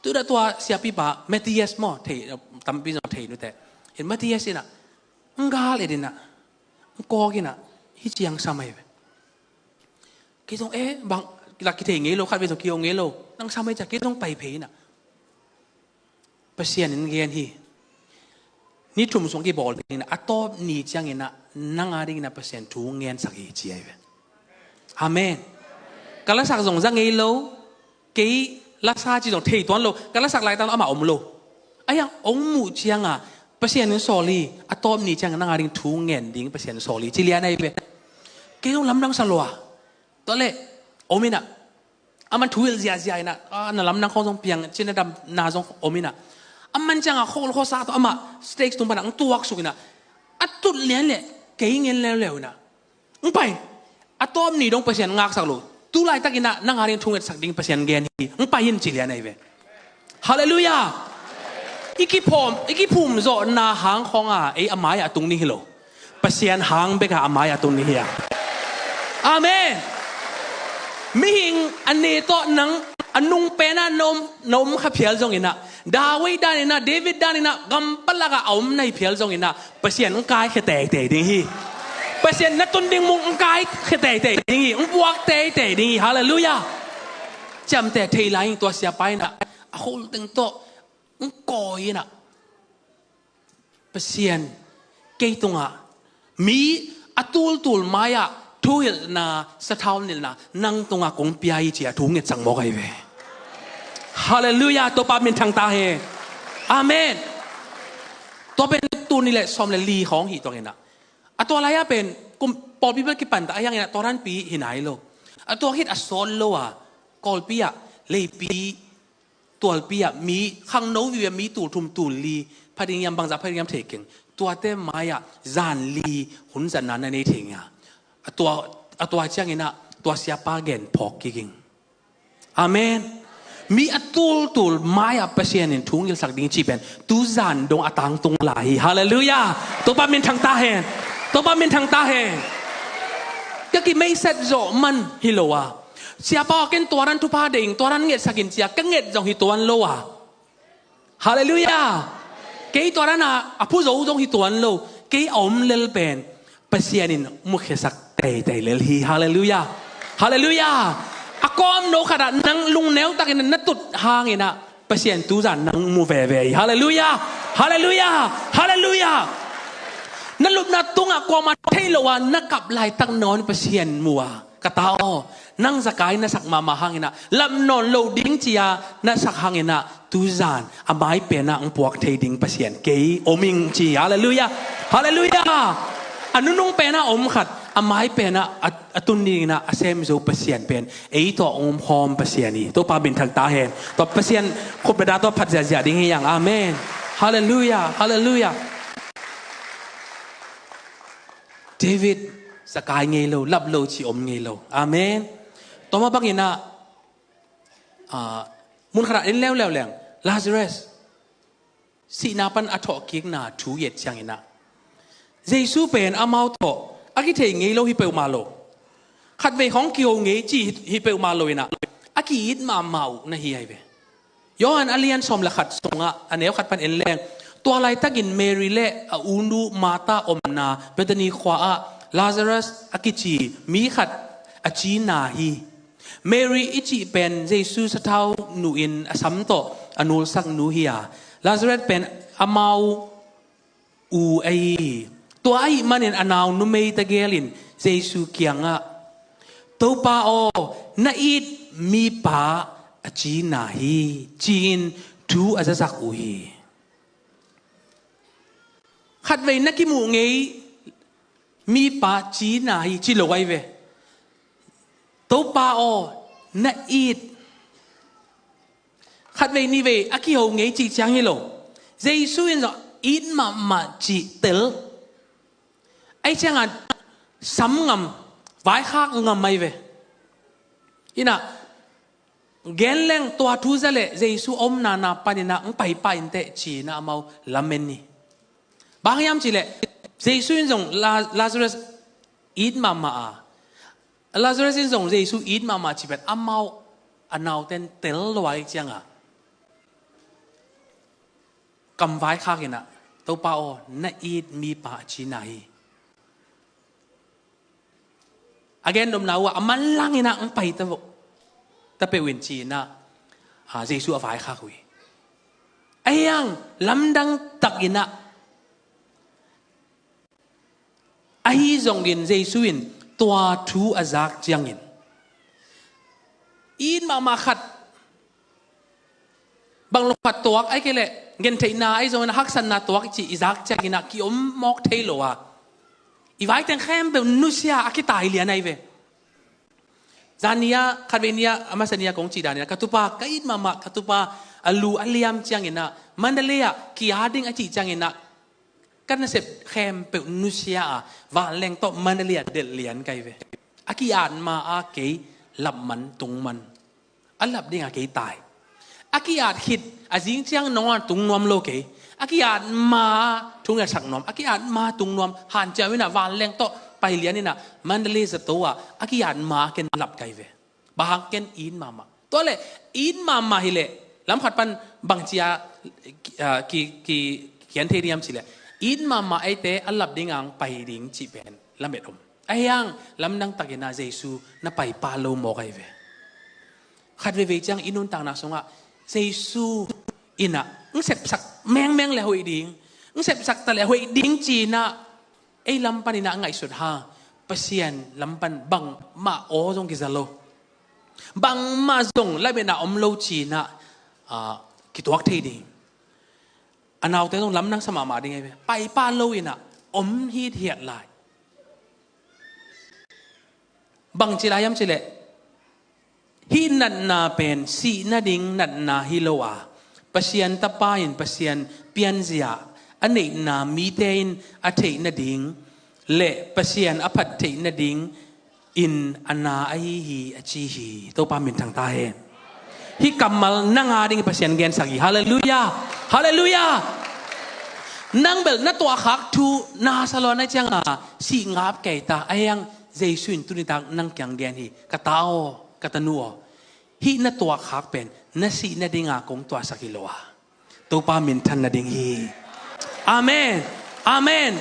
Tu dah tua siapipa Matthias maw, thei, tampi zong thei nute. In Matthias inah, hong gal et inah, hong kawk inah, hih ciang sam ahi ve. Kei zong, eh, bang, lak kithei ngei lo, khatvei zong kiho ngei lo. Nang sam ahi ciang kei zong pai phei inah, Pasian in gen hi. Ni thum sung kibawl ding inah, a tawp ni ciang inah nang a ding inah Pasian thu ngensak hi, ci ahi ve. Amen. Ka lasak zong za ngei lo, kei lasa ci zong thei tuan lo, ka lasak laitak amah om lo. Ahi hang hong muh ciang a Pasian in sawl hi, a tawp ni ciang nang a ding thu ngen ding Pasian in sawl hi, ci lian ahi ve. Kei zong lamdang sa lua. Tua leh om inah, aman thu hilh ziahziah inah, ah, na lamdang khawng zong piang, cina damna zong om inah, aman ciang a khol khawsa tawh amah stage tung pan a hong tuaksuk inah, a tut lian leh kei ngen leuleu inah, hong pai. A tawp ni dong Pasian ngaksak lo. Tu laitak inah nang a ding thu ngetsak ding Pasian gen hi, hong pai in, ci lian ahi ve. Halleluiah. I kiphum, i kiphum zawhna hang khawng a ei a mai-ah a tung ding hi lo. Pasian hang bek a a mai-ah a tung ding hi a. Amen. Mihing a ne tawh nang a nung pen a na om, na om kha phial zong inah, David dan inah, David dan inah, gam palak a a om na hi phial zong inah, Pasian hong kaikhia teitei ding hi. Pasian na tun ding mun hong kaikhia teitei ding hi, hong puak teitei ding hi. Halleluiah. Ciamteh thei lai in, tua siapa inah a khol teng tawh hong kawi inah, Pasian, kei tungah mi a tultul mai-ah thuhilhna, sathau nilhna nang tungah kong pia hi, ci a thu ngetsak mawk ahi ve. Halleluiah. Topa minthang ta hen. Amen. Tua pen tul nih leh sawm leh li khawng hi tuak inah, a tua lai-ah pen kum, pawlpi bel kipan ta, ahi hang inah tua ranpi hi nai lo. A tua khit a sawt lo a, Kawlpi ah leipi, tualpi ah mi khangno vive, mi tul thum tul li pha ding hiam, bangzah pha ding hiam thei keng, tuate mai-ah zan li hun zatna na nei thei ngia. A tua, a tua ciang inah tua siapa gen phawk kik ing. Amen. Mi a tultul mai-ah Pasian in thu ngilsak ding cih pen tu zan dong a tangtung lai hi. Halleluiah. Topa minthang ta hen. Topa minthang ta hen. Ka kimeisat zawh man hi lo a, siapa aw, ken tua ran thupha deih ing, tua ran ngetsak in, ci a ka nget zong hi tuan lo a. Halleluiah. Kei tua ran a, a phu zo zong hi tuan lo. Kei a om lel pen Pasian in mukhiasak teitei lel hi. Halleluiah. Halleluiah. A kawmno khat ah nang lungneu takin na tut hang inah Pasian tu zan nang mu veve hi. Halleluiah. Halleluiah. Halleluiah. Na lupna tungah kuamah thei lo a na kap laitak nawn Pasian mu a, ka ta aw, nang Zakai na sak mahmah hang inah, lam nawn lo ding ci a na sak hang inah, tu zan a mai pen ah hong puak thei ding Pasian kei om ing, ci. Halleluiah. Halleluiah. A nunung pen ah om khat a mai pen ah a, a tun ding inah a sem zo Pasian pen ei tawh hong om khawm Pasian hi. Topa minthang ta hen. Tua Pasian khut bia tawh phat ziahziah ding hi hang. Amen. Halleluiah. Halleluiah. David, Zakai ngei lo, lap lo cih om ngei lo. Amen. Tua mah bang inah, ah, mun khat ah en leuleu leng, Lazarus sihna pan a thawhkikna thu i et ciang inah, Jesu pen amau tawh a kithei ngei lo hi peuhmah lo. Khatvei khawng kiho ngei ci hi, hi peuhmah lo inah, a ki-it mahmah uh na hi ahi ve. Johan a lian sawm le khat sungah a neu khat pan en leng, tua laitakin Mary le a unu Martha omna Bethany khua ah Lazarus a kici mi khat a cina hi. Mary i cih pen Jesu sathau nuh in a sam tawh a nulsak nu hi a, Lazarus pen amau u ahi hi. Tua ahih manin a nau numei tegel in Jesu kiangah, "Topa aw, na it mipa a cina hi," ci-in thu a zasak uh hi. Khatvei na kimuh ngei mipa cina hi ci lo ahi ve. Topa aw, na it. Khatvei nihvei a kiho ngei cih ciang hi lo. Jesu in zong it mahmah cih tel. Ahi cianga sam ngam, vaikhak ngam ahi ve. Inah, gen leng tua thu za le Jesu omna na paninah ng paipa inteh cinah amau lamen hi. Bang hiam cihleh, Jesu in zong La-, Lazarus it mahmah a, Lazarus in zong Jesu it mahmah cih pen amau a nauten tel lua ahi cianga, kam vaikhak inah, Topa aw, na it mipa a cina hi. A gen nopna uh ah a manlang inah ang pai ta vo, ta peuh in ci inah, a, Jesu a vaikhak uh hi. Ahi hang lamdang tak inah, ahi zongin Jesu in tua thu a zak ciangin, it mahmah khat, bang lo khat tuak ahi kei leh, gentheihna ahi zongin a haksatna tuak i cih i zak cianginah kiom mawk thei lo a, i vaiteng khempeuh nusia a kitai lian ahi ve. Zan ni-ah, khatvei ni-ah, a masa ni-ah kong cih daninah, ka tupa, ka it mahmah ka tupa a lu a liam cianginah, Mandalay ah kia ding a cih cianginah, ka nasep khempeuh nusia a, vanleng tawh Mandalay ah delh lian ka hi ve. A ki-at ma a kei lap man tung man, a lap ding a kei tai. A ki-at khit a zing ciang nong a tung nuam lo kei. A ki-at ma a thu ngetsak nuam, a ki-at ma a tung nuam, hanciam inah vanleng tawh pai lian inah Mandalay zato ah a ki-at ma a ken lap ka hi ve. Bang hang ken it mahmah. Tua leh it mahmah hileh, lamkhat pan bangcia, ah, ki, ki, kian thei diam cileh, it mahmah eite a lap ding ang pai ding cih pen lamet om. Ahi hang lamdang takinah Jesu na paipa lo mawk ahi ve. Khat veivei ciang i nuntakna sungah Jesu inah ng sepsak mengmeng le hoih ding, ng sepsak ta le hoih ding cinah, ei lam paninah ngaihsut ha, Pasian lam pan bangmah aw zong kiza lo, bangmah zong lametna om lo cinah, ah, kituak thei ding. A naute zong lamdang sa mahmah ding ahi ve. Paipa lo inah om hithiat lai. Bang ci lai hiam cileh, hih natna pen sih nading natna hi lo a, Pasian Tapa in Pasian pianzia a neihna mite in a theih nading le Pasian a phat theih nading in a na ahi hi, a ci hi. Topa minthang ta hen. Hih kammal nang a ding Pasian gensak hi. Halleluiah. Halleluiah. Nang bel na tuahkhak thu na sa lo na cianga sih ngap kei ta. Ahi hang Jesu in tunitak nang kiang gen hi. Ka ta aw, ka tanu aw, hih na tuahkhak pen na sih nadinga kong tuahsak hi lo a, Topa minthan nading hi. Amen. Amen.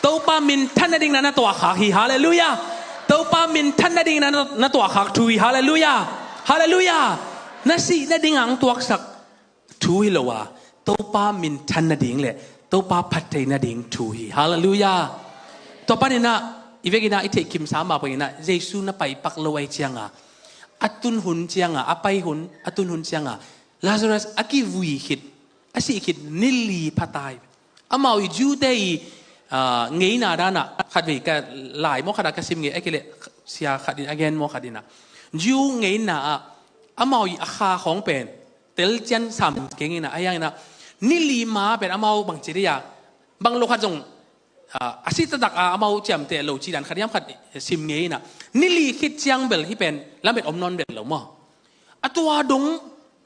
Topa minthan nading na na tuahkhak hi. Halleluiah. Topa minthan nading na na tuahkhak thu hi. Halleluiah. Halleluiah. Na sih nadinga ang tuaksak thu hi lo a, Topa minthan nading le Topa phatthei nading thu hi. Halleluiah. Tua paninah i vekinah i theihkimsa mah paninah Jesu na paipak lo ahi cianga, a tun hun cianga, a pai hun, a tun hun cianga, Lazarus a kivui khit, a sih khit ni li pha tai. Amau i Jew-te i, ah, ngeina danah khatvei ka lai maw khatah ka sim ngei, a kileh sia khatin a gen maw khatinah, Jew ngeina ah amau i a kha khawng pen telcian sam keng inah, a hiang inah ni li ma pen amau bangci dei a, bang lo khat zong, ah, a si taktak a amau ciamteh lo ci dan khat hiam khat sim ngei inah, ni li khit ciang bel hih pen lamet om nawn bel lo maw. A tua dong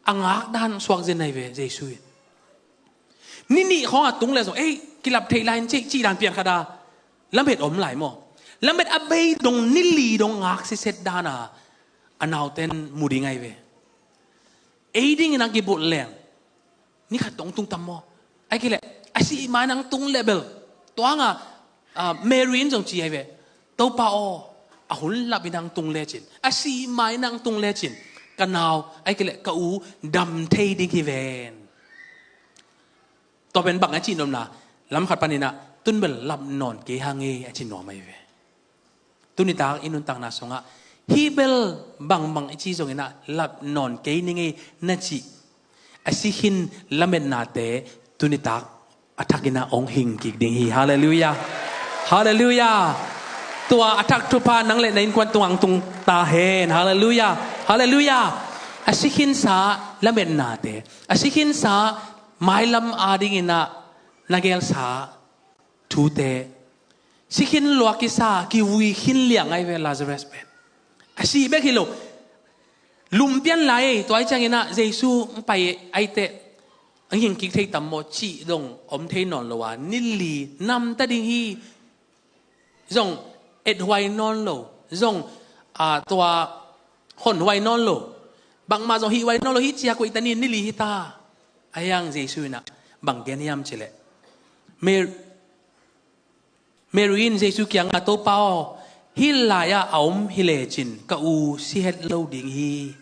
a ngak dan suak zen ahi ve Jesu in. Ni nih khawng a tung le zong, ei, kilap theih lai in cih, cih dan pian khat a lamet om lai maw. Lamet a bei dong ni li dong ngak siset dan a, a nauten mu ding ahi ve. Ei dingin a kibulh leng ni khat tong tung tam maw. Ai kileh a sih ma-in ang tung leh bel, tua hanga, ah, Mary in zong ci ahi ve. Topa aw, a hun lapin ang tung lecin, a sih ma-in ang tung lecin, ka nau, ai kileh ka u dam thei ding hi ven. Tua pen bang a cih nuamna, lamkhat paninah tun bel lap nawn kei hang e a ci nuam ahi ve. Tunitak i nuntakna sungah hih bel bangbang i ci zonginah lap nawn kei ning ei na cih a si khin lametnate tunitak a thak in ah hong hing kik ding hi. Halleluiah. Halleluiah. Tua a thak thupha nang le na innkuan tungah hong tung ta hen. Halleluiah. Halleluiah. A si khinsa lametnate, a si khinsa mailam ading in ah na gelsa thute, si khin lua kisa, kivui khin liang ahi ve Lazarus pen. A si bek hi lo, lum pian lai ei. Tua ahih ciangin ah Jesu hong pai ai teh, hong hing kik thei tam maw cih dong om thei nawn lo a, ni li nam ta ding hi. Zong ethuai nawn lo, zong, a, tua honhuai nawn lo. Bangmah zong hihhuai nawn lo, hih ciang koih ta ni, ni li hi ta. Ahi hang Jesu in ah bang gen hiam cih leh, Mar-, Mary in Jesu kiangah, "Topa aw, hih lai-ah a om hi lecin ka u si het lo ding hi.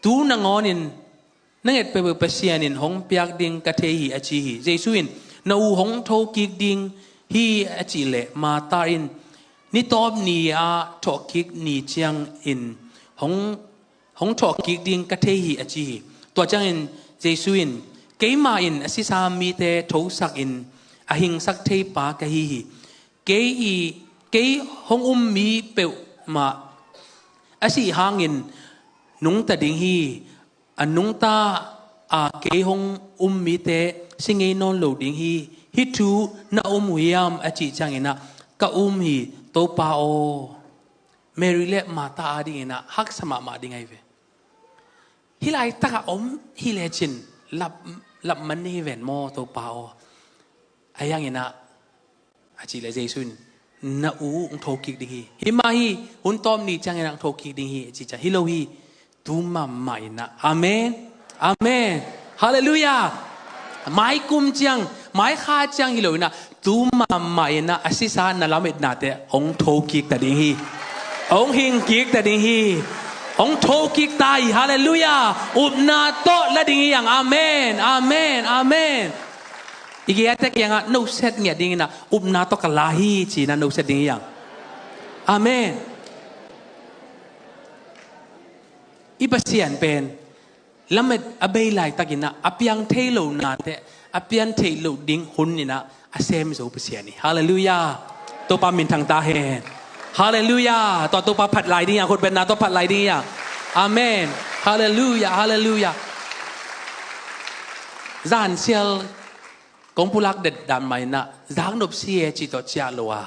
Tu nangawnin na nget peuhpeuh Pasian in hong piak ding ka thei hi," a ci hi. Jesu in, "Na u hong tho kik ding hi," a cih leh, Martha in, "Ni tawp ni-ah thawhkik ni ciangin hong, hong thawhkik ding ka thei hi," a ci hi. Tua ciangin Jesu in, "Keimah in a sisa mite thosakin a hingsak theipa ka hi hi. Kei i, kei hong um mi peuhmah a sih hangin nungta ding hi. A nungta a kei hong um mite si ngei nawn lo ding hi. Hih thu na um uh hiam?" a cih ciangin ah, "Ka um hi, Topa aw." Mary le Martha adingin ah haksa mahmah ding ahi ve. Hih laitakah om hi lecin lap, lap man ni hi ven maw, Topa aw. Ahi hangin ah, a cih leh Jesu in, "Na u hong tho kik ding hi. Hih mah hi, hun tawp ni ciangin ah hong tho kik ding hi," a cih ciang, "Hi lo hi, tu mahmah in ah." Amen. Amen. Halleluiah. Mai kum ciang, mai kha ciang hi lo in ah, tu mahmah in ah a sisa na lametnate hong tho kik ta ding hi. Hong hing kik ta ding hi. Hong tho kik ta hi. Halleluiah. Upna tawh la ding hi hang. Amen. Amen. Amen. I gei-ate kiangah, "Note set ngiat ding in ah, upna tawh ka la hi," ci-in ah note set ding hi hang. Amen. I Pasian pen lamet a bei laitakin ah a piang thei lo nate, a piang thei lo ding hun in ah a sem zo Pasian hi. Halleluiah. Topa minthang ta hen. Halleluiah. Tua Topa phat lai ding hi hang, khutbetna tawh phat lai ding hi hang. Amen. Halleluiah. Halleluiah. Zan sial kong pulak det dan mah in ah, zaknop si e cih tawh ciah lo a,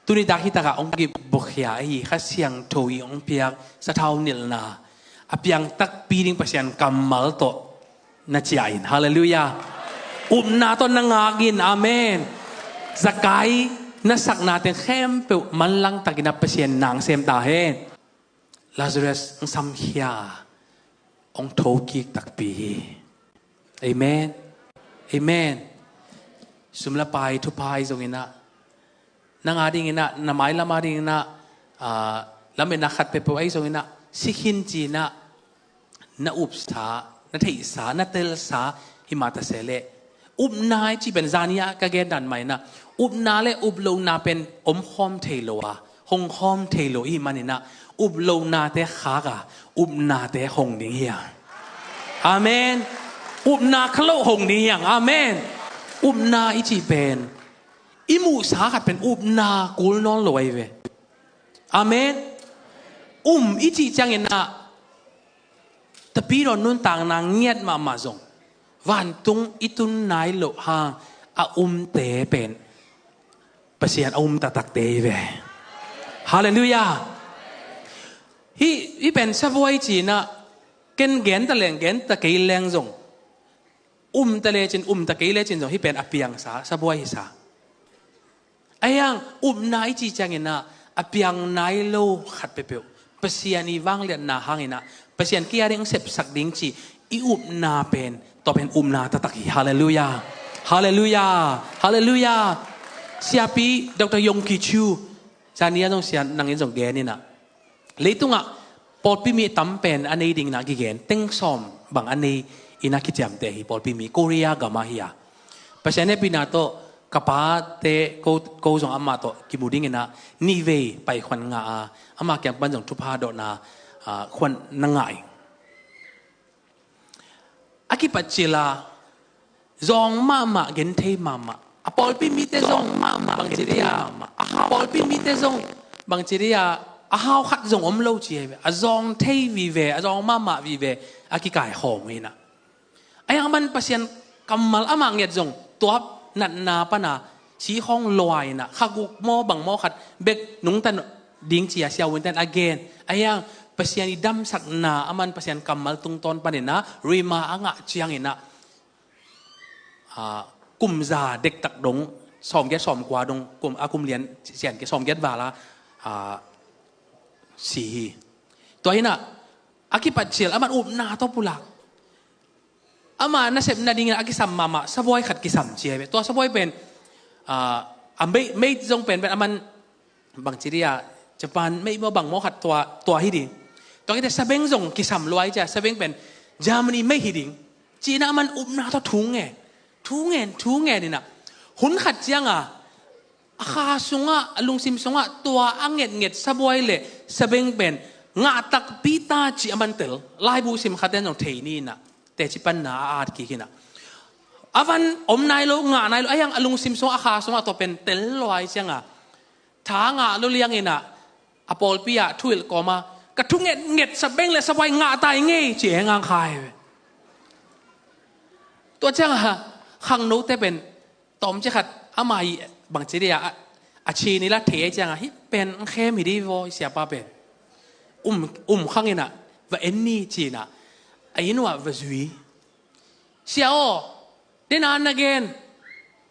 tuni dak hi takah hong kibawkhia ahi Kha Siangtho in hong piak sathau nilhna, a piang takpi ding Pasian kammal tawh na ciah in. Halleluiah. Upna tawh na ngak in. Amen. Zakai na sakna teng khempeuh manlang takin ah Pasian na sem ta hen. Lazarus hong samkhia, hong tho kik takpi hi. Amen. Amen. Sum le pai thupha ahi zongin ah, nang adingin ah, na mailam adingin ah, ah, lametna khat peuhpeuh ahi zongin ah, si khin ci-in ah na upsa, na theihsa, na telsa hi mah ta se leh, upna i cih pen zan hi-ah ka gen dan mah in ah, upna le uplohna pen omkhawm thei lo a, hongkhawm thei lo i hih manin ah, uplohnate khak a, upnate hong ding hi hang. Amen. Upna kha lo hong ding hi hang. Amen. Upna i cih pen, i muhsa khat pen upna kul nawn lo ahi ve. Amen. Um i cih ciangin ah, tapidaw nuntakna ngiat mahmah zong, vantung i tun nai loh hang a umte pen Pasian a um taktakte hi ve. Halleluiah. Hih, hih pen sabuai ci-in ah, ken gen ta leng, gen ta kei leng zong, um ta lecin, um ta kei lecin zong, hih pen a piangsa sabuai hi sa. Ahi hang, upna i cih ciangin ah, a piang nai lo khat peuhpeuh, Pasian i vangliatna hangin ah, Pasian kei ading sepsak ding cih i upna pen, tua pen upna taktak hi. Halleluiah. Halleluiah. Halleluiah. Siapi Doctor Yonggi Cho, zan ni-a zong sia nangin zong gen in ah, leitungah pawlpi mi tam pen a nei dingin ah kigen, teng sawm bang a nei in ah kiciamteh hi. Pawlpi mi Korea gam ah hi a, Pasian hehpihna tawh ka pate, ko, ko zong amah tawh kimu dingin ah nihvei pai khuan ngah a, amah kiang pan zong thupha dawhna, ah, khuan na ngah hi. A kipat cil a, zawng mahmah, genthei mahmah. A pawlpi mite zawng mahmah, bangci dia, a pawlpi mite zawng, bangci dia, a hau khat zong om lo ci hi ve. A zawng thei vive, a zawng mahmah vive, a kikaikhawm hi na. A hiang man Pasian kammal amah nget zong tuap natna pana sikhawng luai na, kha guk maw bang maw khat bek nungta ding ci a siavuanten a gen. A hiang Pasian i damsakna a man Pasian kammal tungtawn panin a rima a ngah ciangin a, a, kum za dektak dong, sawmgiat sawmkua dong, kum, a kum lian sian ke sawmgiat vala, a, si hi. Tua hi na, a kipat cial a man upna tawh pulak. Ama nasep nadingin a kisam mahmah sabuai khat kisam ci hi ve. Tua sabuai pen, a, a mei, mei zong pen, pen a man bangci dia, Japan mei maw bang maw khat tua, tua hi ding. Tua kite sabeng zong kisam luai cia, sabeng pen Germany mei hi ding. Ci na a man upna tawh thu ngen, thu ngen, thu ngen hi na. Hun khat cianga, a kha sungah, a lungsim sungah tua a ngetnget sabuai le sabeng pen ngah takpi ta ci a man tel. Laibu sim khaten zong thei ni na, teci panna a at kik hi na. A van om nai lo, ngah nai lo, a hiang a lungsim sungah, a kha sungah tua pen tel luai cianga, tha ngah lo liangin a, a pawlpi ah thu hilh kawma, ka thu ngetnget sabeng le sabuai ngah ta ing ei ci e ngang kha hi ve. Tua cianga khangnote pen tawmci khat ama hi, bangci dia, a, a ci ni la thei ai cianga, hih pen ang khem hi di vaw, i siapa pen um, um khangin a va en ni ci na, a inn uah va zui. Sia aw, dena na gen,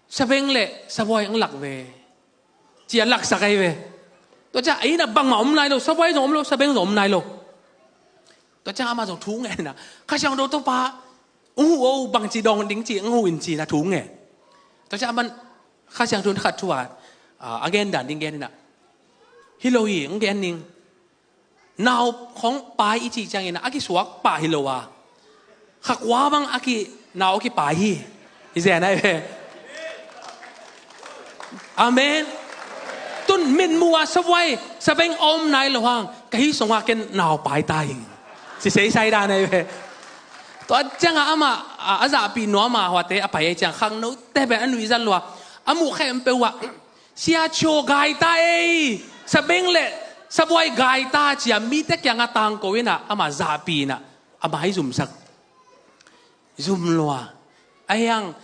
sabeng le sabuai ang lak ve, ci a laksak ai ve. Tua ciang a inn ah bangmah om nai lo, sabuai zong om lo, sabeng zong om nai lo. Tua ciang ama zong thu ngen na, Kha Siangtho tawh pa, ung hu o, bangci dawng ding ci, ung hu in ci na thu ngen. Tua ciang a man Kha Siangtho khat thu a, a, a gen dan ding gen hi na. Hi lo hi, ang gen ning. Nau khong pai i cih ciangin a kisuak pah hi lo a, kha kua bang a ki, nau a kipai hi. I zen ai ve. Amen. Tun mitmuh a sabuai sabeng a om nai lo hang, ka hi sungah ken nau pai ta hi. Ci seisai dan ai ve. Tua ciangah amah a, a zahpih nuam a huate a pai ai ciang khangnote pen a nuihzat lua, a muh khempeuh ah, Sia Cho gai ta ei, sabeng le sabuai gai ta ci a mite kiangah tangko in a, ama zahpih in a, ama hi zumsak. Zum lua. A hiang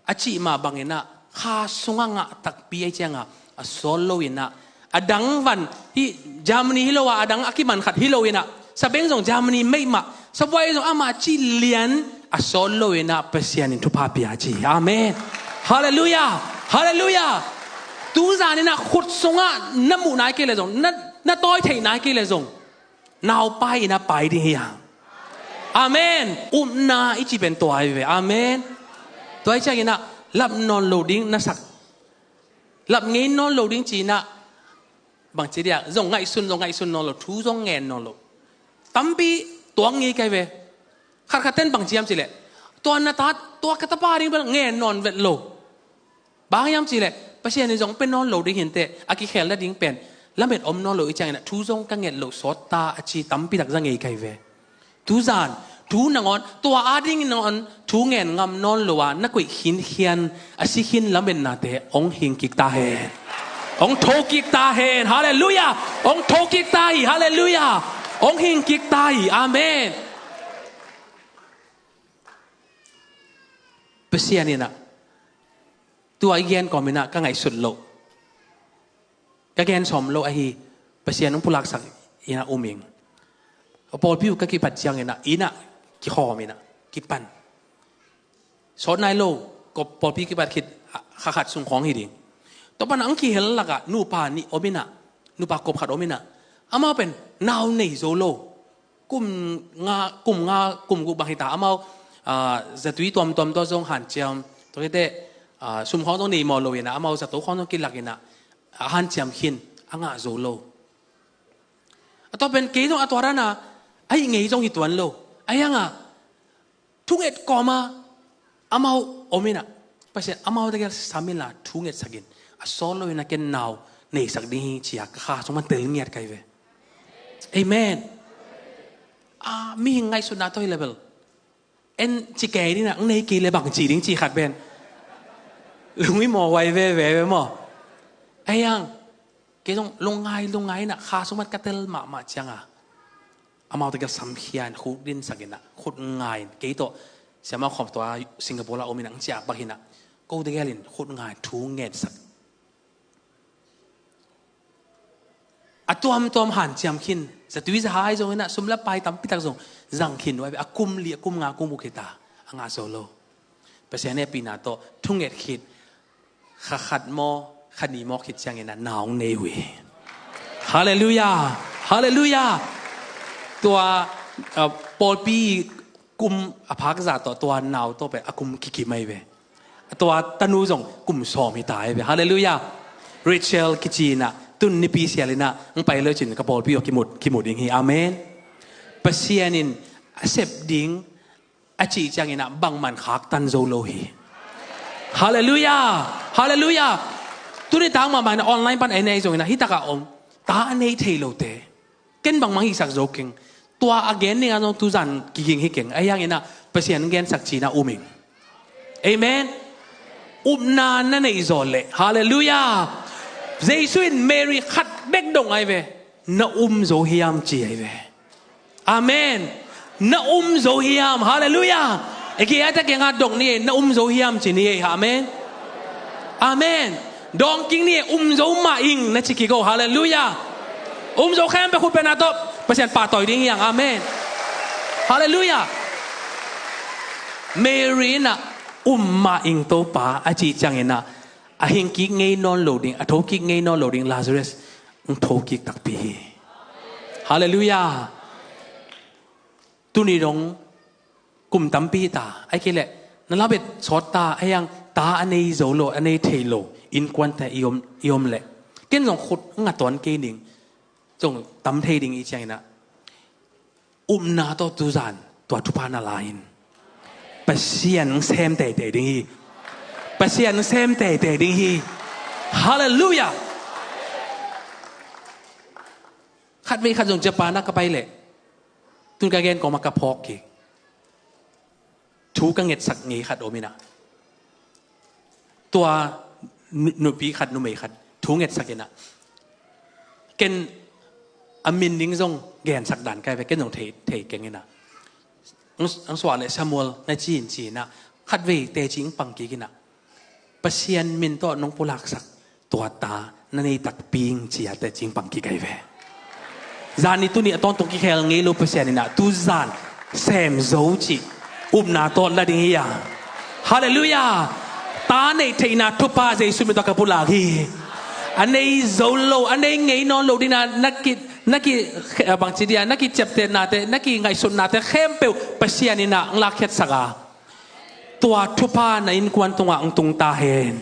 a cih mah bangin a, kha sungah ngah takpi ai ciangah a sawt lo in a, a dang van hi, Germany hi lo a, a dang a kiman khat hi lo in a, sabeng zong Germany meih mah, sabuai zong ama cih lian a sawt lo in a, Pasian in thupha pia ci. Amen. Halleluiah. Halleluiah. Tuzan in a khut sungah na muh nai kei le zong, na, na tawi theih nai kei le zong, nau pai in a pai ding hi hang. Amen. Upna i ci pen tua ai ve. Amen. Tua ai ciangin a, lap nawn lo ding na sak. Lap ngei nawn lo ding ci na, bangci dia, zong ngaihsun, zong ngaihsun nawn lo, thu zong ngen nawn lo. Tampi tuak ngei kai ve. Khatkhat ten bangci hiam ci leh, tua na ta, tua ka tapa ding bel ngen nawn vet lo. Bang hiam ci leh, Pasian in zong pe nawn lo ding hi inteh, a kikhel na ding pen lamet om nawn lo i ciangin a, thu zong ka nget lo sawt ta a ci tampi tak za ngei kai ve. Tuzan, thu nangawn, tua ading nangawn thu ngen ngam nawn lo a na koih khinkhian a si khin lametnate hong hing kik ta hen. Hong tho kik ta hen. Halleluiah. Hong tho kik ta hi. Halleluiah. Hong hing kik ta hi. Amen. Pasian in a, tua i gen kawm in a ka ngaihsut loh, ka gen sawm loh ahi, Pasian hong pulaksak in a um ing. A pawlpi uh ka kipat ciangin a, inn ah kikhawm in a, kipan. Sawt nai lo, ka pawlpi kipat khit, a, kha khat sung khawng hi ding. Tua pan a ang kihel lakah nupa nih om in a, nupa kop khat om in a, amau pen nau nei zo lo. Kum nga, kum nga, kum guk bang hi ta, amau, ah, zatui tuamtuam tua zong hanciam, tua khit teh, ah, sum khawng zong nei mawh lo in a, amau zato khawng zong kilak in a, a hanciam khin, a ngah zo lo. A tua pen kei zong a tua dan a, a hih ngei zong hi tuan lo. A hiang a, thunget kawm a, amau om in a, Pasian amau tegel sam in la thungetsak in, a sawt lo in a ken nau neisak ding hi ci a ka kha sung man tel ngiat kai ve. Amen. A, mihing ngaihsutna tawh hi level. En ci kei ding na, ang nei kei le bang ci ding ci khat pen. Lungwi maw, wai veve ve maw. Ayang, kei zong lungngai lungngai na kha sung mat ka tel mahmah cianga, amaute ka samkhia in khut dinsak ina, khut ngai in, kei tawh siamah khawm tua Singapore la om ina, ang ciah bak ina, ko tegel in khut ngai in thu ngetsak. A tuamtuam hanciam khin, zatui zahai zong ina, sum le pai tampitak zong zang khin uh ai ve, a kum li, a kum nga, kum uh khita, a ngah zo lo. Pasian hehpihna tawh thunget khit, kha khat maw, kha ni maw khit ciangin a nau nei uh hi. Halleluiah. Halleluiah. Tua, uh, pawlpi kum a phak zah tawh tua nau tawh pen a kum kikim ai ve. Tua tanu zong kum sawm hi ta ai ve. Halleluiah. Rachel kici ina, tun nipi sial ina, ang pai lo cin ka pawlpi aw kimut, kimut ding hi. Amen. Pasian in a sep ding a cih ciangin ah bangman khaktan zo lo hi. Halleluiah. Halleluiah. Tuni tang mahmah ina online pan ei nei zongin ah, hih takah om, ta a nei thei lote, ken bangmah hihsak zo keng. Tua a gen dingah zong tuzan kiging hi keng. Ahi hangin ah Pasian gensak cina um ing. Amen. Upna na neih zawh leh, halleluiah, Jesu in Mary khat bek dong ai ve, na um zo hiam ci ai ve. Amen. Na um zo hiam? Halleluiah. Eke ata kenga dong ni ei, na um zo hiam ci ni ei. Amen. Amen. Dawng king ni ei, um zo mah ing na ci kiko. Halleluiah. Um zo khempeuh khut bena tawh Pasian pahtawi ding hiang. Amen. Halleluiah. Mary na um mah ing Topa a cih ciangin ah, a hingkik ngei nawn lo ding, a thokik ngei nawn lo ding Lazarus ang thokik takpi hi. Halleluiah. Tuni dong kum tampi ta, ai kei leh na labet sawt ta, ai ang ta a nei zo lo, a nei thei lo innkuante i om, i om leh, ken zong khut nga tuan kei ning, zong tam thei ding i ciangin ah, upna tawh tuzan tua thupha na la in, Pasian sem teitei ding hi. Pasian sem teitei ding hi. Halleluiah. Khat vei khat zong Japan ah ka pai leh, tun ka gen kawmah ka phawk kik, thu ka ngetsak ngei khat om ina, tua nu-, nupi khat, numei khat thu ngetsak ina, ken a min ding zong gensak dan kai ve, ken zong thei, thei keng ina, ang, ang suah leh Samuel na ci in ci ina, khat vei teci ang pang kik ina, Pasian min tawh nong pulaksak tua ta na nei takpi ing ci a teci ang pang kik ai ve. Zan ni tuni a tawntung kikhel ngei lo Pasian in ah tuzan sem zo cih upna tawh la ding hi a. Halleluiah. Ta neih theihna thupha Jesu min tawh ka pulak hi. A nei zo lo, a nei ngei nawn lo ding a na ki, na ki, bangci dia, na kiciaptehnate, na kingaihsutnate khempeuh Pasian in ah ang lakkhiatsak a, tua thupha na innkuan tungah ang tung ta hen.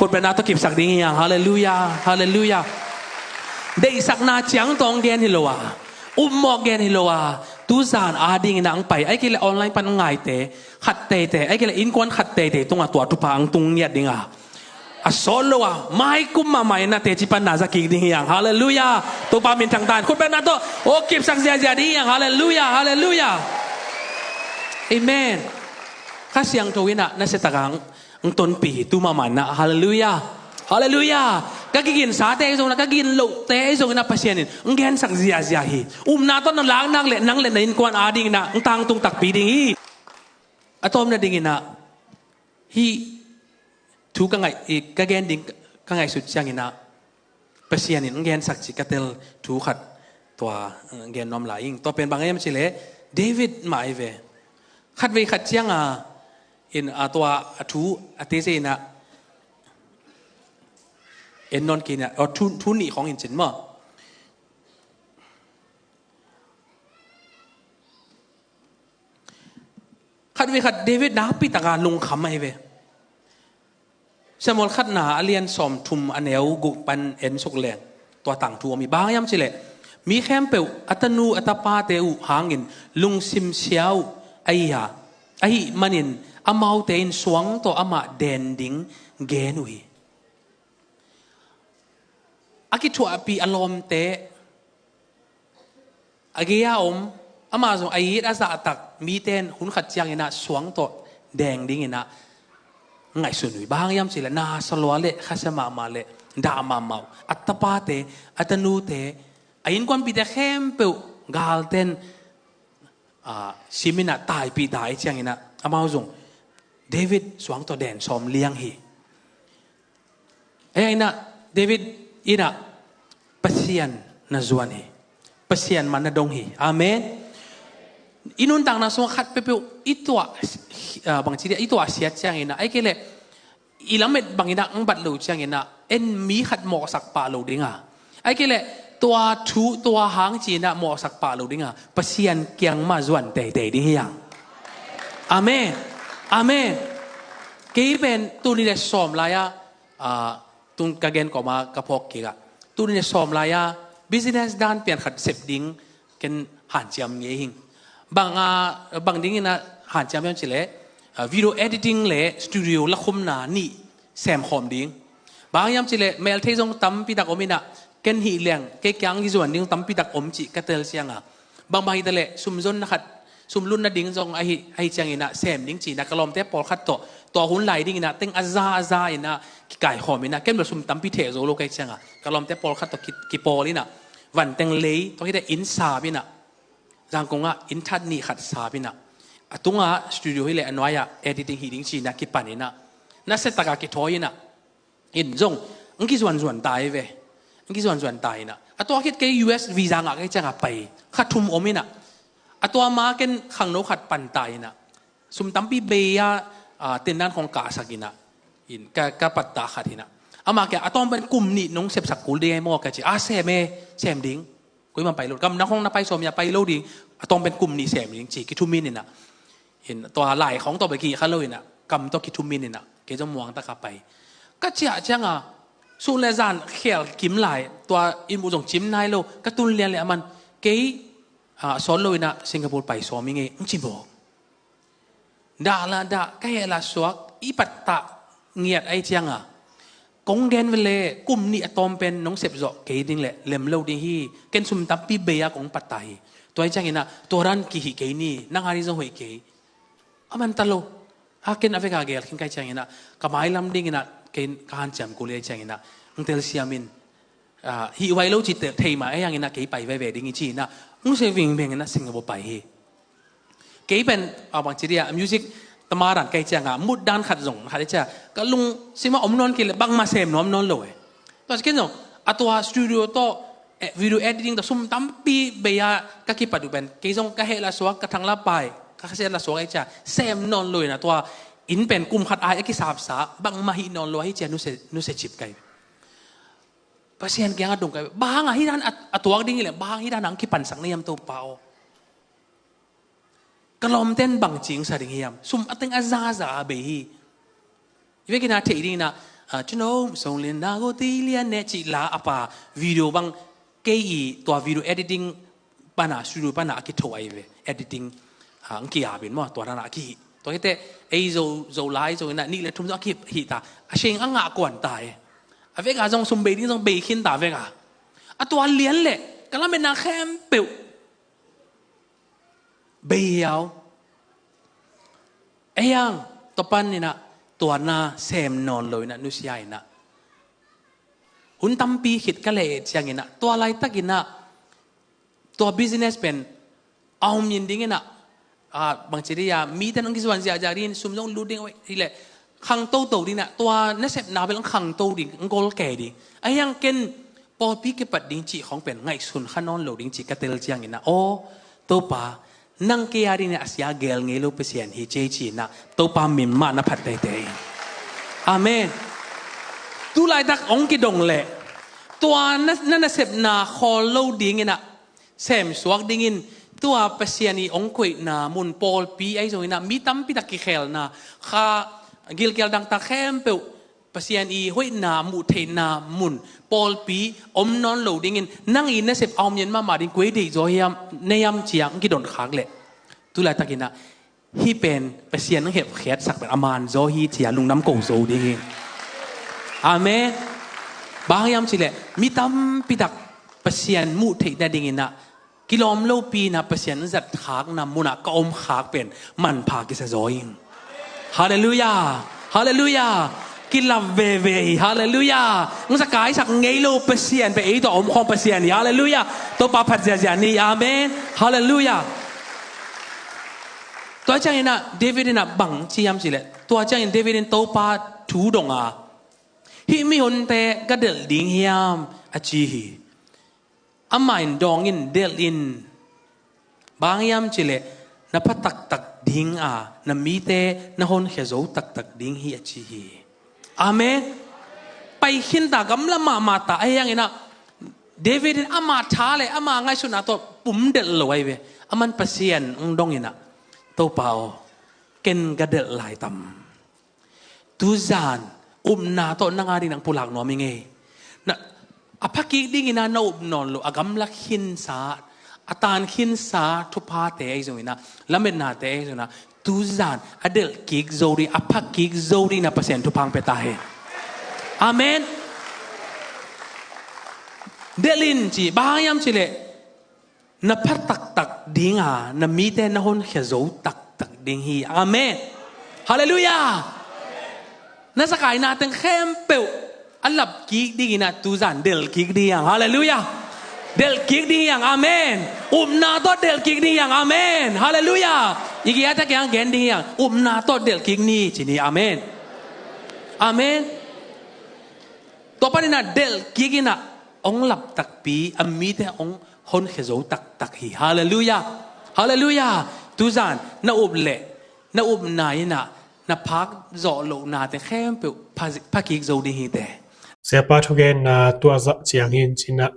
Khutbetna tawh kipsak ding hi hang. Halleluiah, halleluiah. Deihsakna ciang tawh ang gen hi lo a, upmawh gen hi lo a, tuzan adingin ah ang pai, ai kei leh online pan ang ngaite khat teitei, ai kei leh innkuan khat teitei tungah tua thupha ang tung ngiat ding a, a sawt lo a, mai kum mahmah in ah teci pan na za kik ding hi hang. Halleluiah. Topa minthang ta hen. Khutbetna tawh aw kipsak ziahziah ding hi hang. Halleluiah, halleluiah. Amen. Kha Siangtho in ah nasia takin ang tonpih hi tu mahmah in ah. Halleluiah. Halleluiah. Ka kiginsate ahi zongin ah, ka gin lohte ahi zongin ah Pasian in ang gensak ziahziah hi. Upna tawh na lak nak leh nang leh na innkuan adingin ah ang tangtung takpi ding hi. A tawpna dingin ah, hih thu ka ngaih, i, ka gen ding ka ngaihsut ciangin ah, Pasian in ang gensak cih ka tel thu khat tua, eh, gen nuam lai ing. Tua pen bang hiam cih leh David mah ai ve. Khat vei khat ciang a, in, a, tua a thu a teci in ah en nawn kei in ah, aw, thu, thu nih khawng in cin maw. Khat vei khat David nakpi taka lungkham ahi ve. Samuel khatna a lian sawmthum a neu guk pan en suk leng tua tangthu om hi. Bang hiam cih leh, mi khempeuh a tanu a tapate uh hangin lungsim sia uh ahi a, ahih manin amaute in suang tawh amah den ding gen uh hi. A kithuahpih a lawmte, a gei-a om, Amah zong a it a zahtak mite in hun khat ciangin ah suang tawh deng dingin ah ngaihsun uh hi. Bang hang hiam cih leh na sa lua leh khasia mahmah leh dah mahmah uh. A tapate, a tanute, a innkuanpihte khempeuh galten, ah, simin ah taipih ta ahih ciangin ah amau zong David suang tawh den sawm liang hi. Ahi hangin ah David in ah Pasian na zuan hi. Pasian man na dong hi. Amen. I nuntakna sungah khat peuhpeuh i tuah, ah, bangci dia, i tuahsiat ciangin ah, ahih kei leh i lamet bangin ah ang bat lo ciangin ah, en mi khat mawhsak pah lo ding a, ahih kei leh tua thu tua hang ci-in ah mawhsak pah lo ding a, Pasian kiang mah zuan teitei ding hi hang. Amen. Amen. Kei pen tul nih leh sawm lai-a, ah, tung ka gen kawma ka phawk kik ah, tul nih leh sawm lai-a business dan pian khat sep ding ken hanciam ngei hi. Bang, ah, bang dingin ah hanciam hiam cih leh, ah, video editing leh studio lakhumna nih semkhawm ding. Bang hang hiam cih leh melthei zong tampi tak om in ah, ken hih leng kei kiang kizuan ding tampi tak om cih ka tel ciang a, bangbang hi ta leh sumzonna khat, sumlutna ding zong ahi, ahih ciangin ah sem ding ci-in ah ka lawmte pawlkhat tawh tua hun lai dingin ah teng a za a za in ah kikaikhawm in ah, ken bel sum tampi theh zo lo ka hih ciang a, ka lawmte pawlkhat tawh ki, kipawl in ah, van teng lei, tua hi leh inn sam in ah, Zangkong ah inn that nih khat sam in ah, a tungah studio hi leh a nuai-ah editing hi ding ci-in ah kipan in ah, nasia tak a kithawi in ah, in zong ang kizuanzuan ta hi ve. Ang kizuanzuan ta in ah, a tua khit kei U S visa ngah ka hih ciang a pai kha thum om in ah, a tua ma ken khangno khat pan ta in ah, sum tampi bei a, ah, tendan khawng kahsak in ah, in ka, ka pattah khat hi in ah, amah kiang a tawm pen kum nih nong sepsak kul ding e maw ka ci a, sem e, sem ding. Kuamah pai lo. Gam nang hong na pai sawm hi a, pai lo ding. A tawm pen kum nih sem ding ci, kithumin in ah, in tua lai khawng tawh bek hi kha lo in ah, kam tawh kithumin in ah, kei zong muang tak a pai. Ka ciah ciang a, sun leh zan khel kim lai, tua inn buh zong cim nai lo, ka tun lian leh aman, kei, ah, sawt lo in ah Singapore pai sawm ing ei, ang ci mawk. Dah lah dah, ka heh lah suak, i pattah ngiat ahih ciang a, kong gen ve leh kum nih a tawm pen nong sep zawh kei ding leh lem lo ding hi. Ken sum tampi bei a kong pattah hi. Tua ahih ciangin ah tua dan kihih kei ni, nang a ding zong hoih kei. A man ta lo. A ken a vek a gel khin ka hih ciangin ah, ka mailam dingin ah ken ka hanciam kul hi ahih ciangin ah, ang telsiam in, ah, hih huai lo ci thei mah, ahih hangin ah kei pai veve ding hi ci-in ah, ang se vingveng in ah Singapore pai hi. Kei pen, ah, bangci dia, music tamaran ka hih ciang a, mut dan khat zong khat hih ciang a, ka lungsim ah om nawn kei leh bangmah sem nuam nawn lo e. Tua ci ken zong, a tua studio tawh, eh, video editing tawh sum tampi bei a ka kipat uh pen, kei zong ka heh lah suak, ka thang lah pai, ka khasia lah suak ahih ciang a, sem nawn lo in ah tua inn pen kum khat ai a kisapsa, bangmah hih nawn lo ahih ciang a nusia, nusia cip ka hi. Pasian kiangah dong ka hi. Bang hang a hih dan a, a tuak ding hi leh, bang hang hih dan a ang kipansak na hiam Topa aw. Ka lawmte'n bang ci sa ding hiam? Sum a teng a zaza a bei hi. I vekin a theih dingin ah, ah, cino, song lian na go ti lian ne, cih la a pa video bang kei i tua video editing pana, studio pana a kitho ahi ve. Editing, ah, ang ki-ap in maw, tua dana a kihih. Tua hi teh, ei Zo, Zo lai, Zo in ah, nih le thum zong a kihih ta. A seng a ngah kuan ta e. A vek a zong sum bei ding zong bei khin ta vek a. A tua lian leh, ka lametna khempeuh bei hiau. Ei ang, tua panin ah, tua na sem nawn lo in ah, nusia in ah. Hun tampi khit ka leh ciangin ah, tua laitak in ah, tua business pen, a om in ding in ah, ah, bangci dia, mite'n ang kizuan ziahziah ding, sum zong lut ding, hi leh, khangto to ding in ah, tua nasepna bel ang khangto ding, ang gol kei ding. Ahi hang ken, pawlpi kipat ding cih khawng pen ngaihsun kha nawn lo ding cih ka tel ciangin ah, aw, Topa, nang kei a dingin a sia gel ngei lo Pasian hi ci ei ci-in ah, Topa min mah na phat teitei. Amen. Tu laitak hong kidong leh, tua na, na nasepna khawl lo dingin ah, sem suak dingin, tua Pasian i hong koihna mun pawlpi ahi zongin ah, mi tampi tak kikhelna, kha gilkial dangtak khempeuh, Pasian i hoihna, muh theihna mun, pawlpi, om nawn lo dingin, nang i nasep a om lian mahmah ding kua i deih zaw hiam, na hiam ci-a, ang kidon khak leh. Tu laitakin ah, hih pen, Pasian ang hepkhiatsak pen, a man zaw hi ci-a, lungdam ko zo ding hi. Amen. Bang hang hiam cih leh, mi tampi tak, Pasian muh theih nadingin ah, Kilawm lopi-in ah Pasian zat khakna munah ka om khak pen manpha kisa zaw ing. Halleluiah. Halleluiah. Kilap veve hi. Halleluiah. Hong zakaisak ngei lo Pasian pen ei tawh a om khawng Pasian hi. Halleluiah. Topa phat ziahziah ni. Amen. Halleluiah. Tua ciangin ah David in ah bang ci hiam cih leh, tua ciangin David in Topa thu dong a, hih mihonte ka delh ding hiam a ci hi. Amah in dawng in, delh in. Bang hang hiam cih leh na pha taktak ding a, na mite na honkhia zo taktak ding hi a ci hi. Amen. Pai khin ta, gamla mahmah ta, ahi hangin ah David in ama tha le ama ngaihsutna tawh pum delh lo ahi ve. Aman Pasian hong dong in ah, Topa aw, ken ka delh lai tam. Tuzan upna tawh nang a ding nang pulak nuam ing ei. Na, a phakik dingin ah na up nawn lo, a gamla khinsa, a tan khinsa thuphate ahi zongin ah, lametnate ahi zongin ah, tuzan a delh kik zo ding, a phakik zo ding na Pasian thupha hong pia ta hen. Amen. Delh in ci, bang hang hiam cih leh na pha taktak ding a, na mite na honkhia zo taktak ding hi. Amen. Halleluiah. Na zakaina teng khempeuh a lap kik dingin ah tuzan delh kik ding hi hang. Halleluiah. Delh kik ding hi hang. Amen. Upna tawh delh kik ding hi hang. Amen. Halleluiah. I kiangah kiang gen ding hi hang. Upna tawh delh kik ni ci ni. Amen. Amen. Tua panin ah delh kik in ah hong lap takpi, a mite hong honkhia zo taktak hi. Halleluiah. Halleluiah. Tuzan na up leh na upna in ah na phak zawh lohnate khempeuh pha, phakik zo ding hi teh. Siapa thugenna tua zah ciangin ci-in ah,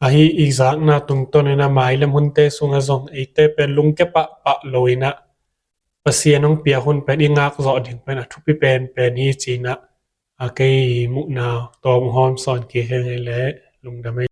ahi i zakna tungtawnin ah mailam hunte sungah zong eite pen lungkia pahpah lo-in ah Pasian hong piak hun pen i ngak zawh ding pen a thupi penpen hi ci-in ah, a kei muhna tawm hawm sawn kik hi ing ei leh, lungdam ei.